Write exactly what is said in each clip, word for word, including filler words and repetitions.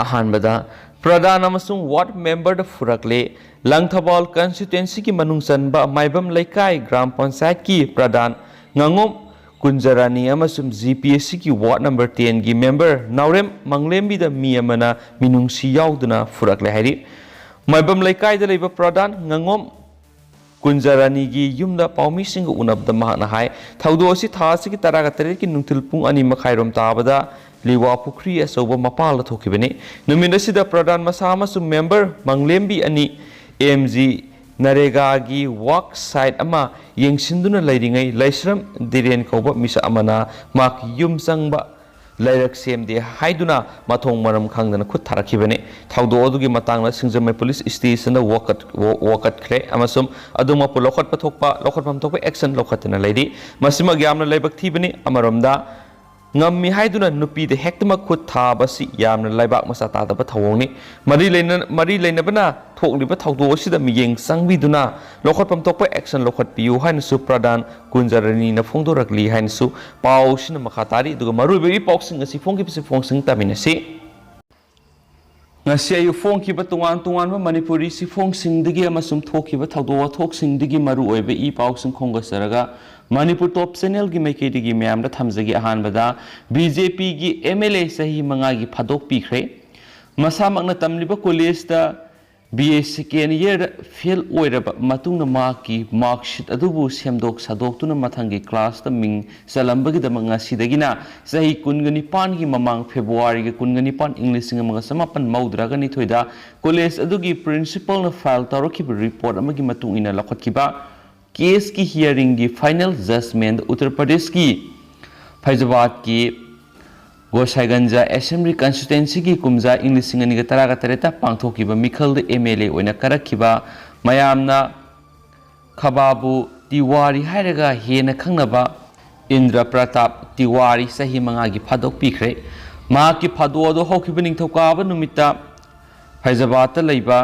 ꯑꯍꯥꯟꯕꯗ ꯄ꯭ꯔꯙꯥꯟ ꯑꯃꯁꯨꯡ ꯋꯥꯔꯗ ꯃꯦꯝꯕꯔꯗ ꯐꯨꯔꯛꯂꯦ꯫ ꯂꯪꯊꯕꯥꯜ ꯀꯟꯁꯇꯤꯇ꯭ꯋꯦꯟꯁꯤꯒꯤ ꯃꯅꯨꯡ ꯆꯟꯕ ꯃꯥꯏꯕꯝ ꯂꯩꯀꯥꯏ ꯒ꯭ꯔꯥꯝ ꯄꯟꯆꯥꯌꯠꯀꯤ ꯄ꯭ꯔꯙꯥꯟ ꯉꯥꯉꯣꯝ ꯀꯨꯟꯖꯔꯥꯅꯤ ꯑꯃꯁꯨꯡ ꯖꯤ ꯄꯤ ꯑꯦꯁ ꯁꯤꯒꯤ ꯋꯥꯔꯗ ꯅꯝꯕꯔ ꯇꯦꯟꯒꯤ ꯃꯦꯝꯕꯔ ꯅꯥꯎꯔꯦꯝ ꯃꯪꯂꯦꯝꯕꯤꯗ ꯃꯤ ꯑꯃꯅ ꯃꯤꯅꯨꯡꯁꯤ ꯌꯥꯎꯗꯨꯅ ꯐꯨꯔꯛꯂꯦ ꯍꯥꯏꯔꯤ꯫ ꯃꯥꯏꯕꯝ ꯂꯩꯀꯥꯏꯗ ꯂꯩꯕ ꯄ꯭ꯔꯙꯥꯟ ꯉꯥꯉꯣꯝ ꯀꯨꯟꯖꯔꯥꯅꯤꯒꯤ ꯌꯨꯝꯗ ꯄꯥꯎꯃꯤꯁꯤꯡꯒ ꯎꯅꯕꯗ ꯃꯍꯥꯛꯅ ꯍꯥꯏ, ꯊꯧꯗꯣꯛ ꯑꯁꯤ ꯊꯥ ꯑꯁꯤꯒꯤ ꯇꯔꯥꯒ ꯇꯔꯦꯠꯀꯤ ꯅꯨꯡꯊꯤꯜ ꯄꯨꯡ ꯑꯅꯤ ꯃꯈꯥꯏꯔꯣꯝ ꯇꯥꯕꯗ ꯂꯤꯋꯥ ꯄꯨꯈ꯭ꯔꯤ ꯑꯆꯧꯕ ꯃꯄꯥꯜꯗ ꯊꯣꯛꯈꯤꯕꯅꯤ꯫ ꯅꯨꯃꯤꯠ ꯑꯁꯤꯗ ꯄ꯭ꯔꯙꯥꯟ ꯃꯁꯥ ꯑꯃꯁꯨꯡ ꯃꯦꯝꯕꯔ ꯃꯪꯂꯦꯝꯕꯤ ꯑꯅꯤ ꯑꯦꯝ ꯖꯤ ꯅꯔꯦꯒꯥꯒꯤ ꯋꯥꯔꯛ ꯁꯥꯏꯠ ꯑꯃ ꯌꯦꯡꯁꯤꯟꯗꯨꯅ ꯂꯩꯔꯤꯉꯩ ꯂꯩꯁ꯭ꯔꯝ ꯗꯤꯔꯦꯟ ꯀꯧꯕ ꯃꯤꯁꯛ ꯑꯃꯅ ꯃꯍꯥꯛꯀꯤ ꯌꯨꯝ ꯆꯪꯕ ꯂꯩꯔꯛ ꯁꯦꯝꯗꯦ ꯍꯥꯏꯗꯨꯅ ꯃꯊꯣꯡ ꯃꯔꯝ ꯈꯪꯗꯅ ꯈꯨꯠ ꯊꯥꯔꯛꯈꯤꯕꯅꯤ꯫ ꯊꯧꯗꯣꯛ ꯑꯗꯨꯒꯤ ꯃꯇꯥꯡꯗ ꯁꯤꯡꯖꯃꯩ ꯄꯨꯂꯤꯁ ꯁ꯭ꯇꯦꯁꯟꯗ ꯋꯥꯀꯠ-, ꯋꯥ-, ꯋꯥꯀꯠꯈ꯭ꯔꯦ ꯑꯃꯁꯨꯡ ꯑꯗꯨꯃꯛꯄꯨ ꯂꯧꯈꯠꯄ ꯊꯣꯛꯄ, ꯂꯧꯈꯠꯐꯝ ꯊꯣꯛꯄ ꯑꯦꯛꯁꯟ ꯂꯧꯈꯠꯇꯨꯅ ꯂꯩꯔꯤ꯫ ꯃꯁꯤꯃꯛ ꯌꯥꯝꯅ ꯂꯥꯏꯕꯛ ꯊꯤꯕꯅꯤ꯫ ꯑꯃꯔꯣꯝꯗ, ꯉꯝꯃꯤ ꯍꯥꯏꯗꯨꯅ ꯅꯨꯄꯤꯗ ꯍꯦꯛꯇꯃꯛ ꯈꯨꯠ ꯊꯥꯕꯁꯤ ꯌꯥꯝꯅ ꯂꯩꯕꯥꯛ ꯃꯆꯥ ꯇꯥꯗꯕ ꯊꯧꯑꯣꯡꯅꯤ꯫ ꯃꯔꯤ ꯂꯩꯅ-, ꯃꯔꯤ ꯂꯩꯅꯕꯅ ꯊꯣꯛꯂꯤꯕ ꯊꯧꯗꯣꯛ ꯑꯁꯤꯗ ꯃꯤꯠꯌꯦꯡ ꯆꯪꯕꯤꯗꯨꯅ ꯂꯧꯈꯠꯐꯝ ꯊꯣꯛꯄ ꯑꯦꯛꯁꯟ ꯂꯧꯈꯠꯄꯤꯌꯨ ꯍꯥꯏꯅꯁꯨ ꯄ꯭ꯔꯙꯥꯟ ꯀꯨꯟꯖꯔꯅꯤꯅ ꯐꯣꯡꯗꯣꯔꯛꯂꯤ ꯍꯥꯏꯅꯁꯨ ꯄꯥꯎꯁꯤꯅ ꯃꯈꯥ ꯇꯥꯔꯤ꯫ ꯑꯗꯨꯒ ꯃꯔꯨꯑꯣꯏꯕ ꯏ ꯄꯥꯎꯁꯤꯡ ꯑꯁꯤ ꯐꯣꯡꯈꯤꯕꯁꯤ ꯐꯣꯡꯁꯤꯡ ꯇꯥꯃꯤꯟꯅꯁꯤ꯫ ꯉꯁꯤ ꯑꯌꯨꯛ ꯐꯣꯡꯈꯤꯕ ꯇꯣꯉꯥꯟ ꯇꯣꯉꯥꯟꯕ ꯃꯅꯤꯄꯨꯔꯤ ꯆꯦꯐꯣꯡꯁꯤꯡꯗꯒꯤ ꯑꯃꯁꯨꯡ ꯊꯣꯛꯈꯤꯕ ꯊꯧꯗꯣꯛ ꯋꯥꯊꯣꯛꯁꯤꯡꯗꯒꯤ ꯃꯔꯨꯑꯣꯏꯕ ꯏ ꯄꯥꯎꯁꯤꯡ ꯈꯣꯝꯒꯠꯆꯔꯒ ꯃꯅꯤꯄꯨꯔ ꯇꯣꯞ ꯆꯦꯅꯦꯜꯒꯤ ꯃꯥꯏꯀꯩꯗꯒꯤ ꯃꯌꯥꯝꯗ ꯊꯝꯖꯒꯦ꯫ ꯑꯍꯥꯟꯕꯗ, ꯕꯤ ꯖꯦ ꯄꯤꯒꯤ ꯑꯦꯝ ꯑꯦꯜ ꯑꯦ ꯆꯍꯤ ꯃꯉꯥꯒꯤ ꯐꯥꯗꯣꯛ ꯄꯤꯈ꯭ꯔꯦ꯫ ꯃꯁꯥꯃꯛꯅ ꯇꯝꯂꯤꯕ ꯀꯣꯂꯦꯖꯇ ꯕꯤ ꯑꯦ ꯁꯦꯀꯦꯟ ꯏꯌꯔꯗ ꯐꯦꯜ ꯑꯣꯏꯔꯕ ꯃꯇꯨꯡꯗ ꯃꯍꯥꯛꯀꯤ ꯃꯥꯔꯛꯁꯤꯠ ꯑꯗꯨꯕꯨ ꯁꯦꯝꯗꯣꯛ ꯁꯥꯗꯣꯛꯇꯨꯅ ꯃꯊꯪꯒꯤ ꯀ꯭ꯂꯥꯁꯇ ꯃꯤꯡ ꯆꯜꯂꯝꯕꯒꯤꯗꯃꯛ ꯉꯁꯤꯗꯒꯤꯅ ꯆꯍꯤ ꯀꯨꯟꯒ ꯅꯤꯄꯥꯟꯒꯤ ꯃꯃꯥꯡ ꯐꯦꯕ꯭ꯔꯨꯋꯥꯔꯤꯒꯤ ꯀꯨꯟꯒ ꯅꯤꯄꯥꯟ, ꯏꯪ ꯂꯤꯁꯤꯡ ꯑꯃꯒ ꯆꯃꯥꯄꯟ ꯃꯧꯗ꯭ꯔꯥꯒ ꯅꯤꯊꯣꯏꯗ ꯀꯣꯂꯦꯖ ꯑꯗꯨꯒꯤ ꯄ꯭ꯔꯤꯟꯁꯤꯄꯜꯅ ꯐꯥꯏꯜ ꯇꯧꯔꯛꯈꯤꯕ ꯔꯤꯄꯣꯔꯠ ꯑꯃꯒꯤ ꯃꯇꯨꯡ ꯏꯟꯅ ꯂꯧꯈꯠꯈꯤꯕ ꯀꯦꯁꯀꯤ ꯍꯤꯌꯥꯔꯤꯡꯒꯤ ꯐꯥꯏꯅꯦꯜ ꯖꯖꯃꯦꯟ ꯎꯠꯇꯔ ꯄ꯭ꯔꯗꯦꯁꯀꯤ ꯐꯩꯖꯥꯕꯥꯗꯀꯤ ꯒꯣꯁꯥꯏꯒꯟꯖ ꯑꯦꯁꯦꯝꯕ꯭ꯂꯤ ꯀꯟꯁꯇꯤꯇ꯭ꯋꯦꯟꯁꯤꯒꯤ ꯀꯨꯝꯖꯥ ꯏꯪ ꯂꯤꯁꯤꯡ ꯑꯅꯤꯒ ꯇꯔꯥꯒ ꯇꯔꯦꯠꯇ ꯄꯥꯡꯊꯣꯛꯈꯤꯕ ꯃꯤꯈꯜꯗ ꯑꯦꯝ ꯑꯦꯜ ꯑꯦ ꯑꯣꯏꯅ ꯀꯥꯔꯛꯈꯤꯕ ꯃꯌꯥꯝꯅ ꯈꯕꯥꯕꯨ ꯇꯤꯋꯥꯔꯤ ꯍꯥꯏꯔꯒ ꯍꯦꯟꯅ ꯈꯪꯅꯕ ꯏꯟꯗ꯭ꯔ ꯄ꯭ꯔꯇꯥꯞ ꯇꯤꯋꯥꯔꯤ ꯆꯍꯤ ꯃꯉꯥꯒꯤ ꯐꯥꯗꯣꯛ ꯄꯤꯈ꯭ꯔꯦ꯫ ꯃꯍꯥꯛꯀꯤ ꯐꯥꯗꯣꯛ ꯑꯗꯨ ꯍꯧꯈꯤꯕ ꯅꯤꯡꯊꯧꯀꯥꯕ ꯅꯨꯃꯤꯠꯇ ꯐꯩꯖꯥꯕꯥꯗꯇ ꯂꯩꯕ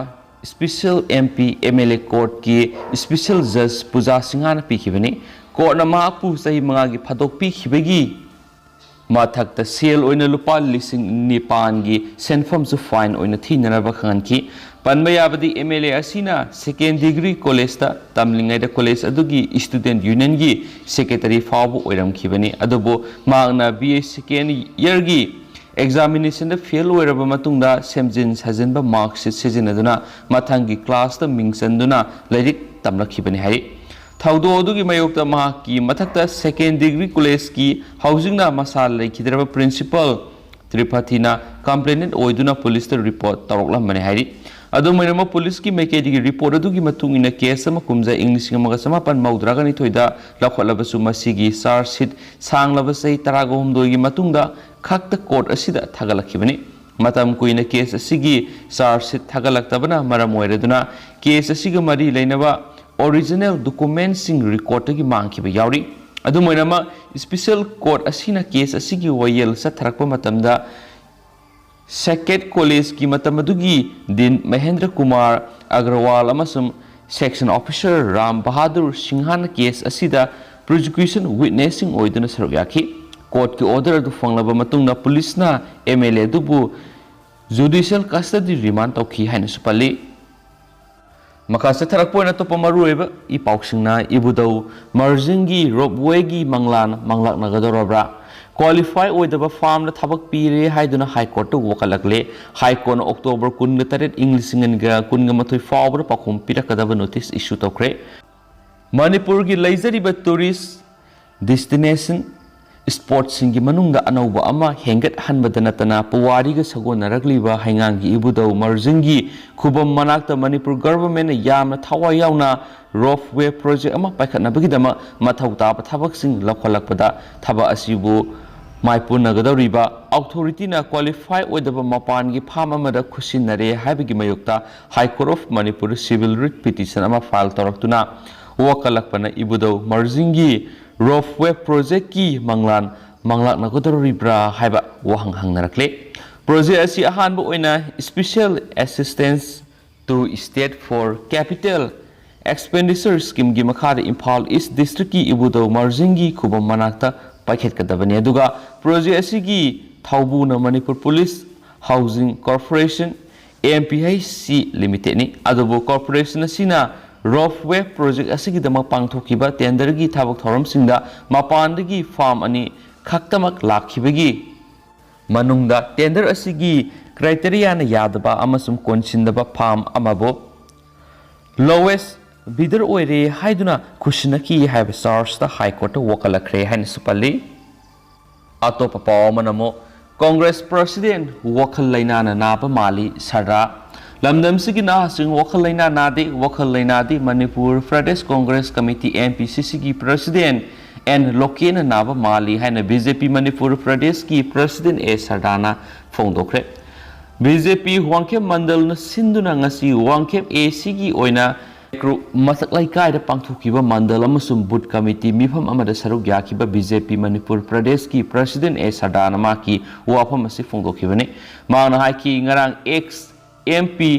special M P M L A ꯀꯣꯔꯠꯀꯤ ꯁ꯭ꯄꯤꯁꯦꯜ ꯖꯖ ꯄꯨꯖꯥ ꯁꯤꯡꯍꯥꯅ ꯄꯤꯈꯤꯕꯅꯤ꯫ ꯀꯣꯔꯠꯅ ꯃꯍꯥꯛꯄꯨ ꯆꯍꯤ ꯃꯉꯥꯒꯤ ꯐꯥꯗꯣꯛ ꯄꯤꯈꯤꯕꯒꯤ ꯃꯊꯛꯇ ꯁꯦꯜ ꯑꯣꯏꯅ ꯂꯨꯄꯥ ꯂꯤꯁꯤꯡ ꯅꯤꯄꯥꯟꯒꯤ ꯁꯦꯟꯐꯝꯁꯨ fine ꯑꯣꯏꯅ ꯊꯤꯅꯅꯕ ꯈꯪꯍꯟꯈꯤ꯫ ꯄꯟꯕ ꯌꯥꯕꯗꯤ, M L A ꯑꯁꯤꯅ second degree college ꯇ ꯇꯝꯂꯤꯉꯩꯗ college ꯑꯗꯨꯒꯤ student union ꯒꯤ secretary ꯐꯥꯎꯕ ꯑꯣꯏꯔꯝꯈꯤꯕꯅꯤ꯫ ꯑꯗꯨꯕꯨ ꯃꯍꯥꯛꯅ B A second year ꯒꯤ examination ꯗ fail ꯑꯣꯏꯔꯕ ꯃꯇꯨꯡꯗ ꯁꯦꯝꯖꯤꯟ ꯁꯥꯖꯤꯟꯕ mark sheet ꯁꯤꯖꯤꯟꯅꯗꯨꯅ ꯃꯊꯪꯒꯤ class ꯇ ꯃꯤꯡ ꯆꯟꯗꯨꯅ ꯂꯥꯏꯔꯤꯛ ꯇꯝꯂꯛꯈꯤꯕꯅꯤ ꯍꯥꯏꯔꯤ꯫ ꯊꯧꯗꯣꯛ ꯑꯗꯨꯒꯤ ꯃꯥꯌꯣꯛꯇ ꯃꯍꯥꯛꯀꯤ ꯃꯊꯛꯇ second degree college ꯀꯤ ꯍꯧꯖꯤꯛꯅ ꯃꯁꯥ ꯂꯩꯈꯤꯗ꯭ꯔꯕ principal ꯇ꯭ꯔꯤꯄꯥꯊꯤꯅ complainant ꯑꯣꯏꯗꯨꯅ police ꯇ report ꯇꯧꯔꯛꯂꯝꯕꯅꯤ ꯍꯥꯏꯔꯤ꯫ ꯑꯗꯨꯝ ꯑꯣꯏꯅꯃꯛ, police ꯀꯤ ꯃꯥꯏꯀꯩꯗꯒꯤ report ꯑꯗꯨꯒꯤ ꯃꯇꯨꯡ ꯏꯟꯅ case ꯑꯃ ꯀꯨꯝꯖꯥ ꯏꯪ ꯂꯤꯁꯤꯡ ꯑꯃꯒ ꯆꯃꯥꯄꯟ ꯃꯧꯗ꯭ꯔꯥꯒ ꯅꯤꯊꯣꯏꯗ ꯂꯧꯈꯠꯂꯕꯁꯨ, ꯃꯁꯤꯒꯤ charge sheet ꯁꯥꯡꯂꯕ ꯆꯍꯤ ꯇꯔꯥꯒ ꯍꯨꯝꯗꯣꯏꯒꯤ ꯃꯇꯨꯡꯗ ꯈꯛꯇ court ꯑꯁꯤꯗ ꯊꯥꯒꯠꯂꯛꯈꯤꯕꯅꯤ꯫ ꯃꯇꯝ ꯀꯨꯏꯅ case ꯑꯁꯤꯒꯤ charge sheet ꯊꯥꯒꯠꯂꯛꯇꯕꯅ ꯃꯔꯝ ꯑꯣꯏꯔꯗꯨꯅ, case ꯑꯁꯤꯒ ꯃꯔꯤ ꯂꯩꯅꯕ original document ꯁꯤꯡ record ꯇꯒꯤ ꯃꯥꯡꯈꯤꯕ ꯌꯥꯎꯔꯤ꯫ ꯑꯗꯨꯝ ꯑꯣꯏꯅꯃꯛ, special court ꯑꯁꯤꯅ case ꯑꯁꯤꯒꯤ ꯋꯥꯌꯦꯜ ꯆꯠꯊꯔꯛꯄ ꯃꯇꯝꯗ, Saket College ꯀꯤ ꯃꯇꯝ ꯑꯗꯨꯒꯤ dean ꯃꯍꯦꯟꯗ꯭ꯔ ꯀꯨꯃꯥꯔ ꯑꯒꯔꯋꯥꯜ ꯑꯃꯁꯨꯡ section officer ꯔꯥꯝ ꯕꯍꯥꯗꯨꯔ ꯁꯤꯡꯍꯅ case ꯑꯁꯤꯗ prosecution witness ꯁꯤꯡ ꯑꯣꯏꯗꯨꯅ ꯁꯔꯨꯛ ꯌꯥꯈꯤ꯫ Court ꯀꯤ order ꯑꯗꯨ ꯐꯪꯂꯕ ꯃꯇꯨꯡꯗ, police ꯅ M L A ꯑꯗꯨꯕꯨ judicial custody remand ꯇꯧꯈꯤ ꯍꯥꯏꯅꯁꯨ ꯄꯜꯂꯤ꯫ ꯃꯈꯥ ꯆꯠꯊꯔꯛꯄ ꯑꯣꯏꯅ ꯑꯇꯣꯞꯄ ꯃꯔꯨꯑꯣꯏꯕ ꯏ ꯄꯥꯎꯁꯤꯡꯅ ꯏꯕꯨꯙꯧ ꯃꯔꯖꯤꯡꯒꯤ ropeway ꯒꯤ ꯃꯪꯂꯥꯟ ꯃꯪꯂꯥꯛꯅꯒꯗꯧꯔꯕ꯭ꯔꯥ? Qualify ꯑꯣꯏꯗꯕ firm ꯗ ꯊꯕꯛ ꯄꯤꯔꯦ ꯍꯥꯏꯗꯨꯅ High Court ꯇ ꯋꯥꯀꯠꯂꯛꯂꯦ꯫ High Court ꯅ October ꯀꯨꯟꯒ ꯇꯔꯦꯠ, ꯏꯪ ꯂꯤꯁꯤꯡ ꯑꯅꯤꯒ ꯀꯨꯟꯒ ꯃꯥꯊꯣꯏ ꯐꯥꯎꯕꯗ ꯄꯥꯎꯈꯨꯝ ꯄꯤꯔꯛꯀꯗꯕ notice issue ꯇꯧꯈ꯭ꯔꯦ꯫ ꯃꯅꯤꯄꯨꯔꯒꯤ ꯂꯩꯖꯔꯤꯕ tourist destination spot ꯁꯤꯡꯒꯤ ꯃꯅꯨꯡꯗ ꯑꯅꯧꯕ ꯑꯃ ꯍꯦꯟꯒꯠꯍꯟꯕꯗ ꯅꯠꯇꯅ, ꯄꯨꯋꯥꯔꯤꯒ ꯁꯥꯒꯣꯟꯅꯔꯛꯂꯤꯕ ꯍꯩꯉꯥꯡꯒꯤ ꯏꯕꯨꯙꯧ ꯃꯔꯖꯤꯡꯒꯤ ꯈꯨꯕꯝ ꯃꯅꯥꯛꯇ ꯃꯅꯤꯄꯨꯔ government ꯅ ꯌꯥꯝꯅ ꯊꯋꯥꯏ ꯌꯥꯎꯅ ropeway project ꯑꯃ ꯄꯥꯏꯈꯠꯅꯕꯒꯤꯗꯃꯛ ꯃꯊꯧ ꯇꯥꯕ ꯊꯕꯛꯁꯤꯡ ꯂꯧꯈꯠꯂꯛꯄꯗ, ꯊꯕꯛ ꯑꯁꯤꯕꯨ ꯃꯥꯏꯄꯨꯅꯒꯗꯧꯔꯤꯕ authority ꯅ qualify ꯑꯣꯏꯗꯕ ꯃꯄꯥꯟꯒꯤ firm ꯑꯃꯗ ꯈꯨꯠꯁꯤꯟꯅꯔꯦ ꯍꯥꯏꯕꯒꯤ ꯃꯥꯌꯣꯛꯇ High Court of Manipur civil writ petition ꯑꯃ file ꯇꯧꯔꯛꯇꯨꯅ ꯋꯥꯀꯠꯂꯛꯄꯅ ꯏꯕꯨꯙꯧ ꯃꯔꯖꯤꯡꯒꯤ ropeway project ꯀꯤ ꯃꯪꯂꯥꯟ ꯃꯪꯂꯥꯛꯅꯒꯗꯧꯔꯤꯕ꯭ꯔꯥ ꯍꯥꯏꯕ ꯋꯥꯍꯪ ꯍꯪꯅꯔꯛꯂꯦ꯫ Project ꯑꯁꯤ ꯑꯍꯥꯟꯕ ꯑꯣꯏꯅ Special Assistance to State for Capital Expenditure Scheme ꯒꯤ ꯃꯈꯥꯗ ꯏꯝꯐꯥꯜ East District ꯀꯤ ꯏꯕꯨꯙꯧ ꯃꯔꯖꯤꯡꯒꯤ ꯈꯨꯕꯝ ꯃꯅꯥꯛꯇ ꯄꯥꯏꯈꯠꯀꯗꯕꯅꯤ꯫ ꯑꯗꯨꯒ ꯄ꯭ꯔꯣꯖꯦꯛ ꯑꯁꯤꯒꯤ ꯊꯧꯕꯨꯅ Manipur police housing corporation, M P H C ꯂꯤꯃꯤꯇꯦꯠꯅꯤ꯫ ꯑꯗꯨꯕꯨ ꯀꯣꯔꯄꯣꯔꯦꯁꯟ ꯑꯁꯤꯅ ꯔꯣꯞꯋꯦ ꯄ꯭ꯔꯣꯖꯦꯛ ꯑꯁꯤꯒꯤꯗꯃꯛ ꯄꯥꯡꯊꯣꯛꯈꯤꯕ ꯇꯦꯟꯗꯔꯒꯤ ꯊꯕꯛ ꯊꯧꯔꯝꯁꯤꯡꯗ ꯃꯄꯥꯟꯗꯒꯤ ꯐꯥꯝ ꯑꯅꯤ ꯈꯛꯇꯃꯛ ꯂꯥꯛꯈꯤꯕꯒꯤ ꯃꯅꯨꯡꯗ ꯇꯦꯟꯗꯔ ꯑꯁꯤꯒꯤ ꯀ꯭ꯔꯥꯏꯇꯦꯔꯤꯌꯥꯅ ꯌꯥꯗꯕ ꯑꯃꯁꯨꯡ ꯀꯣꯟꯁꯤꯟꯗꯕ ꯐꯥꯝ ꯑꯃꯕꯨ ꯂꯣꯋꯦꯁ ꯕꯤꯗꯔ ꯑꯣꯏꯔꯦ ꯍꯥꯏꯗꯨꯅ ꯈꯨꯠꯁꯤꯟꯅꯈꯤ ꯍꯥꯏꯕ ꯆꯥꯔꯖꯇ ꯍꯥꯏ ꯀꯣꯔꯠꯇ ꯋꯥꯀꯠꯂꯛꯈ꯭ꯔꯦ ꯍꯥꯏꯅꯁꯨ ꯄꯜꯂꯤ꯫ ꯑꯇꯣꯞꯄ ꯄꯥꯎ ꯑꯃꯅ ꯑꯃꯨꯛ ꯀꯣꯡꯒ꯭ꯔꯦꯁ ꯄ꯭ꯔꯁꯤꯗꯦꯟ ꯋꯥꯈꯜ ꯂꯩꯅꯥꯅ ꯅꯥꯕ ꯃꯥꯜꯂꯤ ꯁꯔꯗꯥ꯫ ꯂꯝꯗꯝꯁꯤꯒꯤ ꯅꯍꯥꯁꯤꯡ ꯋꯥꯈꯜ ꯂꯩꯅꯥ ꯅꯥꯗꯦ꯫ ꯋꯥꯈꯜ ꯂꯩꯅꯥꯗꯤ Manipur Pradesh Congress committee, M P C ꯁꯤꯒꯤ ꯄ꯭ꯔꯁꯤꯗꯦꯟ ꯑꯦꯟ ꯂꯣꯀꯦꯟꯅ ꯅꯥꯕ ꯃꯥꯜꯂꯤ ꯍꯥꯏꯅ ꯕꯤ ꯖꯦ ꯄꯤ ꯃꯅꯤꯄꯨꯔ ꯄ꯭ꯔꯗꯦꯁꯀꯤ ꯄ꯭ꯔꯁꯤꯗꯦꯟ ꯑꯦ ꯁꯔꯗꯥꯅ ꯐꯣꯡꯗꯣꯛꯈ꯭ꯔꯦ꯫ ꯕꯤ ꯖꯦ ꯄꯤ ꯋꯥꯡꯈꯦꯝ ꯃꯟꯗꯜꯅ ꯁꯤꯟꯗꯨꯅ ꯉꯁꯤ ꯋꯥꯡꯈꯦꯝ ꯑꯦ ꯁꯤꯒꯤ ꯑꯣꯏꯅ ꯀ꯭ꯔꯨ ꯃꯊꯛ ꯂꯩꯀꯥꯏꯗ ꯄꯥꯡꯊꯣꯛꯈꯤꯕ ꯃꯟꯗꯜ ꯑꯃꯁꯨꯡ ꯕꯨꯠ ꯀꯃꯤꯇꯤ ꯃꯤꯐꯝ ꯑꯃꯗ ꯁꯔꯨꯛ ꯌꯥꯈꯤꯕ ꯕꯤ ꯖꯦ ꯄꯤ ꯃꯅꯤꯄꯨꯔ ꯄ꯭ꯔꯗꯦꯁꯀꯤ ꯄ꯭ꯔꯁꯤꯗꯦꯟ ꯑꯦ ꯁꯔꯗꯥꯅ ꯃꯍꯥꯛꯀꯤ ꯋꯥꯐꯝ ꯑꯁꯤ ꯐꯣꯡꯗꯣꯛꯈꯤꯕꯅꯤ꯫ ꯃꯍꯥꯛꯅ ꯍꯥꯏꯈꯤ, ꯉꯔꯥꯡ ex M P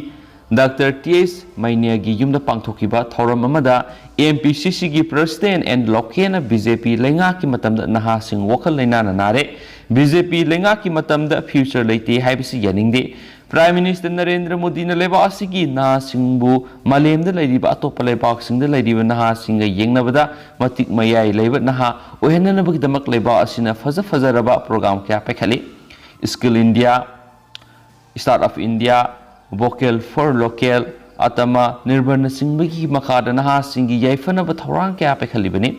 doctor T S ꯃꯩꯅꯦꯒꯤ ꯌꯨꯝꯗ ꯄꯥꯡꯊꯣꯛꯈꯤꯕ ꯊꯧꯔꯝ ꯑꯃꯗ ꯑꯦꯝ ꯄꯤ ꯁꯤ ꯁꯤꯒꯤ ꯄ꯭ꯔꯁꯤꯗꯦꯟ ꯑꯦꯟ ꯂꯣꯀꯦꯟꯅ ꯕꯤ ꯖꯦ ꯄꯤ ꯂꯩꯉꯥꯛꯀꯤ ꯃꯇꯝꯗ ꯅꯍꯥꯁꯤꯡ ꯋꯥꯈꯜ ꯂꯩꯅꯥꯅ ꯅꯥꯔꯦ, ꯕꯤ ꯖꯦ ꯄꯤ ꯂꯩꯉꯥꯛꯀꯤ ꯃꯇꯝꯗ ꯐ꯭ꯌꯨꯆꯔ ꯂꯩꯇꯦ ꯍꯥꯏꯕꯁꯤ ꯌꯥꯅꯤꯡꯗꯦ꯫ ꯄ꯭ꯔꯥꯏꯝ ꯃꯤꯅꯤꯁꯇꯔ ꯅꯔꯦꯟꯗ꯭ꯔ ꯃꯣꯗꯤꯅ ꯂꯩꯕꯥꯛ ꯑꯁꯤꯒꯤ ꯅꯍꯥꯁꯤꯡꯕꯨ ꯃꯥꯂꯦꯝꯗ ꯂꯩꯔꯤꯕ ꯑꯇꯣꯞꯄ ꯂꯩꯕꯥꯛꯁꯤꯡꯗ ꯂꯩꯔꯤꯕ ꯅꯍꯥꯁꯤꯡꯒ ꯌꯦꯡꯅꯕꯗ ꯃꯇꯤꯛ ꯃꯌꯥꯏ ꯂꯩꯕ ꯅꯍꯥ ꯑꯣꯏꯍꯟꯅꯅꯕꯒꯤꯗꯃꯛ ꯂꯩꯕꯥꯛ ꯑꯁꯤꯅ ꯐꯖ ꯐꯖꯔꯕ ꯄ꯭ꯔꯣꯒ꯭ꯔꯥꯝ ꯀꯌꯥ ꯄꯥꯏꯈꯠꯂꯤ꯫ Skill India, start up India, vocal for local, ꯑꯇꯃ ꯅꯤꯔꯚꯔꯅꯆꯤꯡꯕꯒꯤ ꯃꯈꯥꯗ ꯅꯍꯥꯁꯤꯡꯒꯤ ꯌꯥꯏꯐꯅꯕ ꯊꯧꯔꯥꯡ ꯀꯌꯥ ꯄꯥꯏꯈꯠꯂꯤꯕꯅꯤ꯫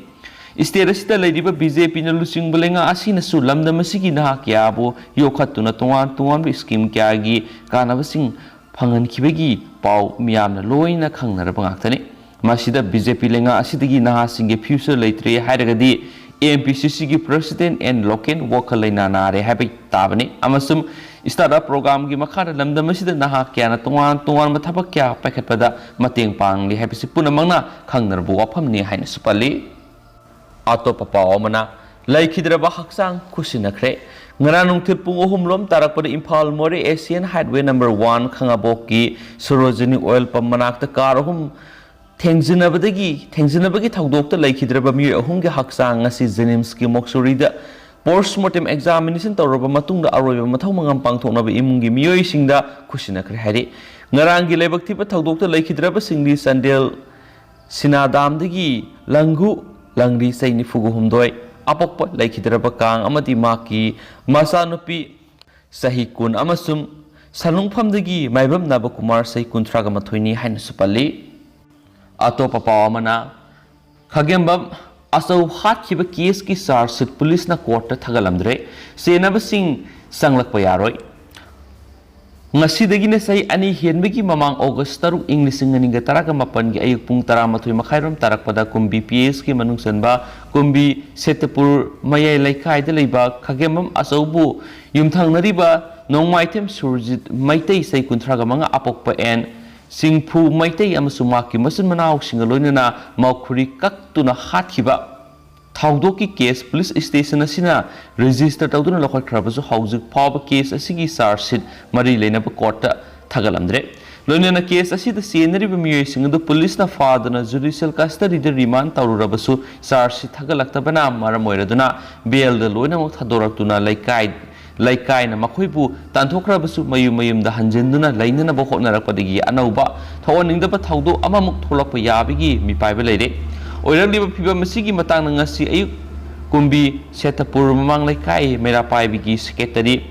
ꯁ꯭ꯇꯦꯠ ꯑꯁꯤꯗ ꯂꯩꯔꯤꯕ ꯕꯤ ꯖꯦ ꯄꯤꯅ ꯂꯨꯆꯤꯡꯕ ꯂꯩꯉꯥꯛ ꯑꯁꯤꯅꯁꯨ ꯂꯝꯗꯝ ꯑꯁꯤꯒꯤ ꯅꯍꯥ ꯀꯌꯥꯕꯨ ꯌꯣꯛꯈꯠꯇꯨꯅ ꯇꯣꯉꯥꯟ ꯇꯣꯉꯥꯟꯕ ꯁ꯭ꯀꯤꯝ ꯀꯌꯥꯒꯤ ꯀꯥꯟꯅꯕꯁꯤꯡ ꯐꯪꯍꯟꯈꯤꯕꯒꯤ ꯄꯥꯎ ꯃꯤꯌꯥꯝꯅ ꯂꯣꯏꯅ ꯈꯪꯅꯔꯕ ꯉꯥꯛꯇꯅꯤ꯫ ꯃꯁꯤꯗ ꯕꯤ ꯖꯦ ꯄꯤ ꯂꯩꯉꯥꯛ ꯑꯁꯤꯗꯒꯤ ꯅꯍꯥꯁꯤꯡꯒꯤ ꯐ꯭ꯌꯨꯆꯔ ꯂꯩꯇ꯭ꯔꯦ ꯍꯥꯏꯔꯒꯗꯤ ꯑꯦꯝ ꯄꯤ ꯁꯤ ꯁꯤꯒꯤ ꯄ꯭ꯔꯁꯤꯗꯦꯟ ꯑꯦꯟ ꯂꯣꯀꯦꯟ ꯋꯥꯈꯜ ꯂꯩꯅꯥ ꯅꯥꯔꯦ ꯍꯥꯏꯕ ꯇꯥꯕꯅꯤ꯫ ꯑꯃꯁꯨꯡ ꯁ꯭ꯇꯥꯔꯠ ꯑꯞ ꯄ꯭ꯔꯣꯒ꯭ꯔꯥꯝꯒꯤ ꯃꯈꯥꯗ ꯂꯝꯗꯝ ꯑꯁꯤꯗ ꯅꯍꯥ ꯀꯌꯥꯅ ꯇꯣꯉꯥꯟ ꯇꯣꯉꯥꯟꯕ ꯊꯕꯛ ꯀꯌꯥ ꯄꯥꯏꯈꯠꯄꯗ ꯃꯇꯦꯡ ꯄꯥꯡꯂꯤ ꯍꯥꯏꯕꯁꯤ ꯄꯨꯝꯅꯃꯛꯅ ꯈꯪꯅꯔꯕ ꯋꯥꯐꯝꯅꯤ ꯍꯥꯏꯅꯁꯨ ꯄꯜꯂꯤ꯫ ꯑꯇꯣꯞꯄ ꯄꯥꯎ ꯑꯃꯅ, ꯂꯩꯈꯤꯗ꯭ꯔꯕ ꯍꯛꯆꯥꯡ ꯈꯨꯠꯁꯤꯟꯅꯈ꯭ꯔꯦ꯫ ꯉꯔꯥꯡ ꯅꯨꯡꯊꯤꯜ ꯄꯨꯡ ꯑꯍꯨꯝ ꯂꯣꯝ ꯇꯥꯔꯛꯄꯗ Imphal Moreh Asian highway number one ꯈꯥꯉꯕꯣꯛꯀꯤ ꯁꯣꯔꯣꯖꯤꯅꯤ ꯑꯣꯏꯜ ꯄꯝ ꯃꯅꯥꯛꯇ ꯀꯥꯔ ꯑꯍꯨꯝ ꯊꯦꯡꯖꯤꯟꯅꯕꯗꯒꯤ ꯊꯦꯡꯖꯤꯟꯅꯕꯒꯤ ꯊꯧꯗꯣꯛꯇ ꯂꯩꯈꯤꯗ꯭ꯔꯕ ꯃꯤꯑꯣꯏ ꯑꯍꯨꯝꯒꯤ ꯍꯛꯆꯥꯡ ꯉꯁꯤ ꯖꯦꯅꯤꯝꯁꯀꯤ ꯃꯣꯛꯆꯨꯔꯤꯗ ꯄꯣꯁꯃꯣꯔꯇꯦꯝ ꯑꯦꯛꯖꯥꯃꯤꯅꯦꯁꯟ ꯇꯧꯔꯕ ꯃꯇꯨꯡꯗ ꯑꯔꯣꯏꯕ ꯃꯊꯧ ꯃꯉꯝ ꯄꯥꯡꯊꯣꯛꯅꯕ ꯏꯃꯨꯡꯒꯤ ꯃꯤꯑꯣꯏꯁꯤꯡꯗ ꯈꯨꯠꯁꯤꯟꯅꯈ꯭ꯔꯦ ꯍꯥꯏꯔꯤ꯫ ꯉꯔꯥꯡꯒꯤ ꯂꯥꯏꯕꯛ ꯊꯤꯕ ꯊꯧꯗꯣꯛꯇ ꯂꯩꯈꯤꯗ꯭ꯔꯕꯁꯤꯡꯗꯤ ꯆꯥꯟꯗꯦꯜ ꯁꯤꯅꯥ ꯗꯥꯝꯗꯒꯤ ꯂꯪꯒꯨ ꯂꯪꯔꯤ ꯆꯍꯤ ꯅꯤꯐꯨꯒ ꯍꯨꯝꯗꯣꯏ, ꯑꯄꯣꯛꯄ ꯂꯩꯈꯤꯗ꯭ꯔꯕ ꯀꯥꯡ ꯑꯃꯗꯤ ꯃꯍꯥꯛꯀꯤ ꯃꯆꯥꯅꯨꯄꯤ ꯆꯍꯤ ꯀꯨꯟ ꯑꯃꯁꯨꯡ ꯁꯂꯨꯡꯐꯝꯗꯒꯤ ꯃꯥꯏꯕꯝ ꯅꯕꯀꯨꯃꯥꯔ ꯆꯍꯤ ꯀꯨꯟꯊ꯭ꯔꯥꯒ ꯃꯥꯊꯣꯏꯅꯤ ꯍꯥꯏꯅꯁꯨ ꯄꯜꯂꯤ꯫ ꯑꯇꯣꯞꯄ ꯄꯥꯎ ꯑꯃꯅ, ꯈꯥꯒꯦꯝꯕꯝ ꯑꯆꯧ ꯍꯥꯠꯈꯤꯕ ꯀꯦꯁꯀꯤ ꯆꯥꯔꯖ ꯁꯤꯠ ꯄꯨꯂꯤꯁꯅ ꯀꯣꯔꯠꯇ ꯊꯥꯒꯠꯂꯝꯗ꯭ꯔꯦ꯫ ꯆꯦꯟꯅꯕꯁꯤꯡ ꯆꯪꯂꯛꯄ ꯌꯥꯔꯣꯏ꯫ ꯉꯁꯤꯗꯒꯤꯅ ꯆꯍꯤ ꯑꯅꯤ ꯍꯦꯟꯕꯒꯤ ꯃꯃꯥꯡ ꯑꯣꯒꯁ ꯇꯔꯨꯛ, ꯏꯪ ꯂꯤꯁꯤꯡ ꯑꯅꯤꯒ ꯇꯔꯥꯒ ꯃꯥꯄꯟꯒꯤ ꯑꯌꯨꯛ ꯄꯨꯡ ꯇꯔꯥꯃꯥꯊꯣꯏ ꯃꯈꯥꯏꯔꯣꯝ ꯇꯥꯔꯛꯄꯗ ꯀꯨꯝꯕꯤ ꯄꯤ ꯑꯦꯁꯀꯤ ꯃꯅꯨꯡ ꯆꯟꯕ ꯀꯨꯝꯕꯤ ꯁꯦꯇꯄꯨꯔ ꯃꯌꯥꯏ ꯂꯩꯀꯥꯏꯗ ꯂꯩꯕ ꯈꯥꯒꯦꯝꯕꯝ ꯑꯆꯧꯕꯨ ꯌꯨꯝꯊꯪꯅꯔꯤꯕ ꯅꯣꯡꯃꯥꯏꯊꯦꯝ ꯁꯨꯔꯖꯤꯠ ꯃꯩꯇꯩ, ꯆꯍꯤ ꯀꯨꯟꯊ꯭ꯔꯥꯒ ꯃꯉꯥ, ꯑꯄꯣꯛꯄ ꯑꯦꯟ ꯁꯤꯡꯐꯨ ꯃꯩꯇꯩ ꯑꯃꯁꯨꯡ ꯃꯍꯥꯛꯀꯤ ꯃꯆꯤꯟ ꯃꯅꯥꯎꯁꯤꯡꯒ ꯂꯣꯏꯅꯅ ꯃꯈꯨꯔꯤ ꯀꯛꯇꯨꯅ ꯍꯥꯠꯈꯤꯕ ꯊꯧꯗꯣꯛꯀꯤ ꯀꯦꯁ ꯄꯨꯂꯤꯁ ꯁ꯭ꯇꯦꯁꯟ ꯑꯁꯤꯅ ꯔꯦꯖꯤꯁꯇꯔ ꯇꯧꯗꯨꯅ ꯂꯧꯈꯠꯈ꯭ꯔꯕꯁꯨ, ꯍꯧꯖꯤꯛ ꯐꯥꯎꯕ ꯀꯦꯁ ꯑꯁꯤꯒꯤ ꯆꯥꯔꯖ ꯁꯤꯠ ꯃꯔꯤ ꯂꯩꯅꯕ ꯀꯣꯔꯠꯇ ꯊꯥꯒꯠꯂꯝꯗ꯭ꯔꯦ꯫ ꯂꯣꯏꯅꯅ ꯀꯦꯁ ꯑꯁꯤꯗ ꯆꯦꯟꯅꯔꯤꯕ ꯃꯤꯑꯣꯏꯁꯤꯡ ꯑꯗꯨ ꯄꯨꯂꯤꯁꯅ ꯐꯥꯗꯨꯅ ꯖꯨꯗꯤꯁꯤꯌꯦꯜ ꯀꯁꯇꯗꯤꯗ ꯔꯤꯃꯥꯟ ꯇꯧꯔꯨꯔꯕꯁꯨ, ꯆꯥꯔꯖ ꯁꯤꯠ ꯊꯥꯒꯠꯂꯛꯇꯕꯅ ꯃꯔꯝ ꯑꯣꯏꯔꯗꯨꯅ ꯕꯦꯜꯗ ꯂꯣꯏꯅꯃꯛ ꯊꯥꯗꯣꯔꯛꯇꯨꯅ ꯂꯩꯀꯥꯏ ꯂꯩꯀꯥꯏꯅ ꯃꯈꯣꯏꯕꯨ ꯇꯥꯟꯊꯣꯛꯈ꯭ꯔꯕꯁꯨ, ꯃꯌꯨꯝ ꯃꯌꯨꯝꯗ ꯍꯟꯖꯤꯟꯗꯨꯅ ꯂꯩꯅꯅꯕ ꯍꯣꯠꯅꯔꯛꯄꯗꯒꯤ ꯑꯅꯧꯕ ꯊꯣꯛꯍꯟꯅꯤꯡꯗꯕ ꯊꯧꯗꯣꯛ ꯑꯃꯃꯨꯛ ꯊꯣꯛꯂꯛꯄ ꯌꯥꯕꯒꯤ ꯃꯤꯄꯥꯏꯕ ꯂꯩꯔꯦ꯫ ꯑꯣꯏꯔꯛꯂꯤꯕ ꯐꯤꯚꯝ ꯑꯁꯤꯒꯤ ꯃꯇꯥꯡꯗ ꯉꯁꯤ ꯑꯌꯨꯛ ꯀꯨꯝꯕꯤ ꯁꯦꯇꯄꯨꯔ ꯃꯃꯥꯡ ꯂꯩꯀꯥꯏ ꯃꯩꯔꯥ ꯄꯥꯏꯕꯤꯒꯤ ꯁꯦꯀ꯭ꯔꯦꯇꯔꯤ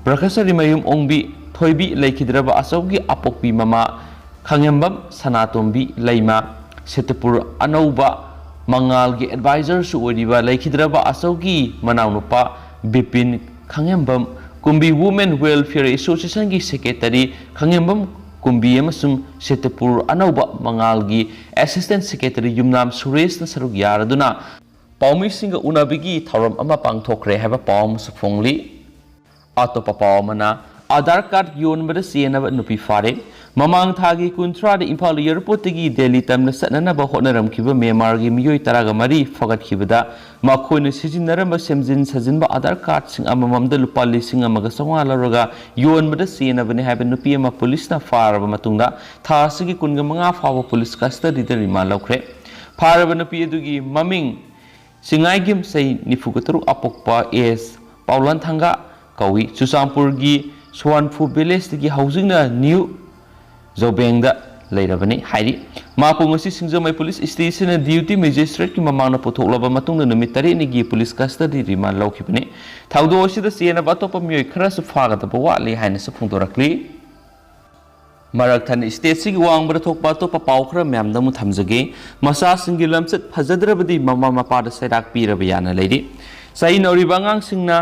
ꯄ꯭ꯔꯀꯁꯔꯤ ꯃꯌꯨꯝ ꯑꯣꯡꯕꯤ ꯊꯣꯏꯕꯤ ꯂꯩꯈꯤꯗ꯭ꯔꯕ ꯑꯆꯧꯒꯤ ꯑꯄꯣꯛꯄꯤ ꯃꯃꯥ ꯈꯥꯉꯦꯝꯕꯝ ꯁꯅꯥꯇꯣꯝꯕꯤ ꯂꯩꯃ, ꯁꯦꯇꯄꯨꯔ ꯑꯅꯧꯕ ꯃꯉꯥꯜꯒꯤ ꯑꯦꯗꯚꯥꯏꯖꯔꯁꯨ ꯑꯣꯏꯔꯤꯕ ꯂꯩꯈꯤꯗ꯭ꯔꯕ ꯑꯆꯧꯒꯤ ꯃꯅꯥꯎꯅꯨꯄꯥ ꯕꯤꯄꯤꯟ ꯈꯥꯉꯦꯝꯕꯝ, ꯀꯨꯝꯕꯤ ꯋꯨꯃꯦꯟ ꯋꯦꯜꯐꯤꯌꯔ ꯑꯦꯁꯣꯁꯤꯌꯦꯁꯟꯒꯤ ꯁꯦꯀ꯭ꯔꯦꯇꯔꯤ ꯈꯥꯉꯦꯝꯕꯝ ꯀꯨꯝꯕꯤ ꯑꯃꯁꯨꯡ ꯁꯦꯇꯄꯨꯔ ꯑꯅꯧꯕ ꯃꯉꯥꯜꯒꯤ ꯑꯦꯁꯤꯁꯇꯦꯟꯠ ꯁꯦꯀ꯭ꯔꯦꯇꯔꯤ ꯌꯨꯝꯅꯥꯝ ꯁꯨꯔꯦꯁꯅ ꯁꯔꯨꯛ ꯌꯥꯔꯗꯨꯅ ꯄꯥꯎꯃꯤꯁꯤꯡꯒ ꯎꯅꯕꯒꯤ ꯊꯧꯔꯝ ꯑꯃ ꯄꯥꯡꯊꯣꯛꯈ꯭ꯔꯦ ꯍꯥꯏꯕ ꯄꯥꯎ ꯑꯃꯁꯨ ꯐꯣꯡꯂꯤ꯫ ꯑꯇꯣꯞꯄ ꯄꯥꯎ ꯑꯃꯅ, ꯑꯥꯙꯥꯔ ꯀꯥꯔꯗ ꯌꯣꯟꯕꯗ ꯆꯦꯟꯅꯕ ꯅꯨꯄꯤ ꯐꯥꯔꯦ꯫ ꯃꯃꯥꯡ ꯊꯥꯒꯤ ꯀꯨꯟꯊ꯭ꯔꯥꯗ ꯏꯝꯐꯥꯜ ꯑꯦꯌꯔꯄꯣꯔꯠꯇꯒꯤ ꯗꯦꯜꯂꯤ ꯇꯝꯅ ꯆꯠꯅꯅꯕ ꯍꯣꯠꯅꯔꯝꯈꯤꯕ ꯃ꯭ꯌꯥꯟꯃꯥꯔꯒꯤ ꯃꯤꯑꯣꯏ ꯇꯔꯥꯒ ꯃꯔꯤ ꯐꯒꯠꯈꯤꯕꯗ ꯃꯈꯣꯏꯅ ꯁꯤꯖꯤꯟꯅꯔꯝꯕ ꯁꯦꯝꯖꯤꯟ ꯁꯥꯖꯤꯟꯕ ꯑꯥꯙꯥꯔ ꯀꯥꯔꯗꯁꯤꯡ ꯑꯃꯃꯝꯗ ꯂꯨꯄꯥ ꯂꯤꯁꯤꯡ ꯑꯃꯒ ꯆꯥꯝꯃꯉꯥ ꯂꯧꯔꯒ ꯌꯣꯟꯕꯗ ꯆꯦꯟꯅꯕꯅꯤ ꯍꯥꯏꯕ ꯅꯨꯄꯤ ꯑꯃ ꯄꯨꯂꯤꯁꯅ ꯐꯥꯔꯕ ꯃꯇꯨꯡꯗ ꯊꯥ ꯑꯁꯤꯒꯤ ꯀꯨꯟꯒ ꯃꯉꯥ ꯐꯥꯎꯕ ꯄꯨꯂꯤꯁ ꯀꯁꯇꯗꯤꯗ ꯔꯤꯃꯥꯟ ꯂꯧꯈ꯭ꯔꯦ꯫ ꯐꯥꯔꯕ ꯅꯨꯄꯤ ꯑꯗꯨꯒꯤ ꯃꯃꯤꯡ ꯆꯤꯡꯉꯥꯏꯒꯤꯝ ꯆꯍꯤ ꯅꯤꯐꯨꯒ ꯇꯔꯨꯛ ꯑꯄꯣꯛꯄ ꯑꯦꯁ ꯄꯥꯎꯂꯥꯟꯊꯥꯡꯒ ꯀꯧꯏ꯫ ꯆꯨꯔꯆꯥꯟꯄꯨꯔꯒꯤ ꯁꯣꯋꯥꯟꯐꯨ ꯚꯤꯂꯦꯖꯇꯒꯤ ꯍꯧꯖꯤꯛꯅ ꯅ꯭ꯌꯨ ꯖꯣꯕꯦꯡꯗ ꯂꯩꯔꯕꯅꯤ ꯍꯥꯏꯔꯤ꯫ ꯃꯍꯥꯛꯄꯨ ꯉꯁꯤ ꯁꯤꯡꯖꯃꯩ ꯄꯨꯂꯤꯁ ꯁ꯭ꯇꯦꯁꯟꯅ ꯗ꯭ꯌꯨꯇꯤ ꯃꯦꯖꯤꯁꯇ꯭ꯔꯦꯠꯀꯤ ꯃꯃꯥꯡꯗ ꯄꯨꯊꯣꯛꯂꯕ ꯃꯇꯨꯡꯗ ꯅꯨꯃꯤꯠ ꯇꯔꯦꯠꯅꯤꯒꯤ ꯄꯨꯂꯤꯁ ꯀꯁꯇꯗꯤ ꯔꯤꯃꯥꯟ ꯂꯧꯈꯤꯕꯅꯤ꯫ ꯊꯧꯗꯣꯛ ꯑꯁꯤꯗ ꯆꯦꯟꯅꯕ ꯑꯇꯣꯞꯄ ꯃꯤꯑꯣꯏ ꯈꯔꯁꯨ ꯐꯥꯒꯗꯕ ꯋꯥꯠꯂꯤ ꯍꯥꯏꯅꯁꯨ ꯐꯣꯡꯗꯣꯔꯛꯂꯤ꯫ ꯃꯔꯛ ꯊꯠꯅ ꯁ꯭ꯇꯦꯠꯁꯤꯒꯤ ꯋꯥꯡꯃꯗ ꯊꯣꯛꯄ ꯑꯇꯣꯞꯄ ꯄꯥꯎ ꯈꯔ ꯃꯌꯥꯝꯗ ꯑꯃꯨꯛ ꯊꯝꯖꯒꯦ꯫ ꯃꯆꯥꯁꯤꯡꯒꯤ ꯂꯝꯆꯠ ꯐꯖꯗ꯭ꯔꯕꯗꯤ ꯃꯃꯥ ꯃꯄꯥꯗ ꯆꯩꯔꯥꯛ ꯄꯤꯔꯕ ꯌꯥꯅ ꯂꯩꯔꯤ꯫ ꯆꯍꯤ ꯅꯧꯔꯤꯕ ꯑꯉꯥꯡꯁꯤꯡꯅ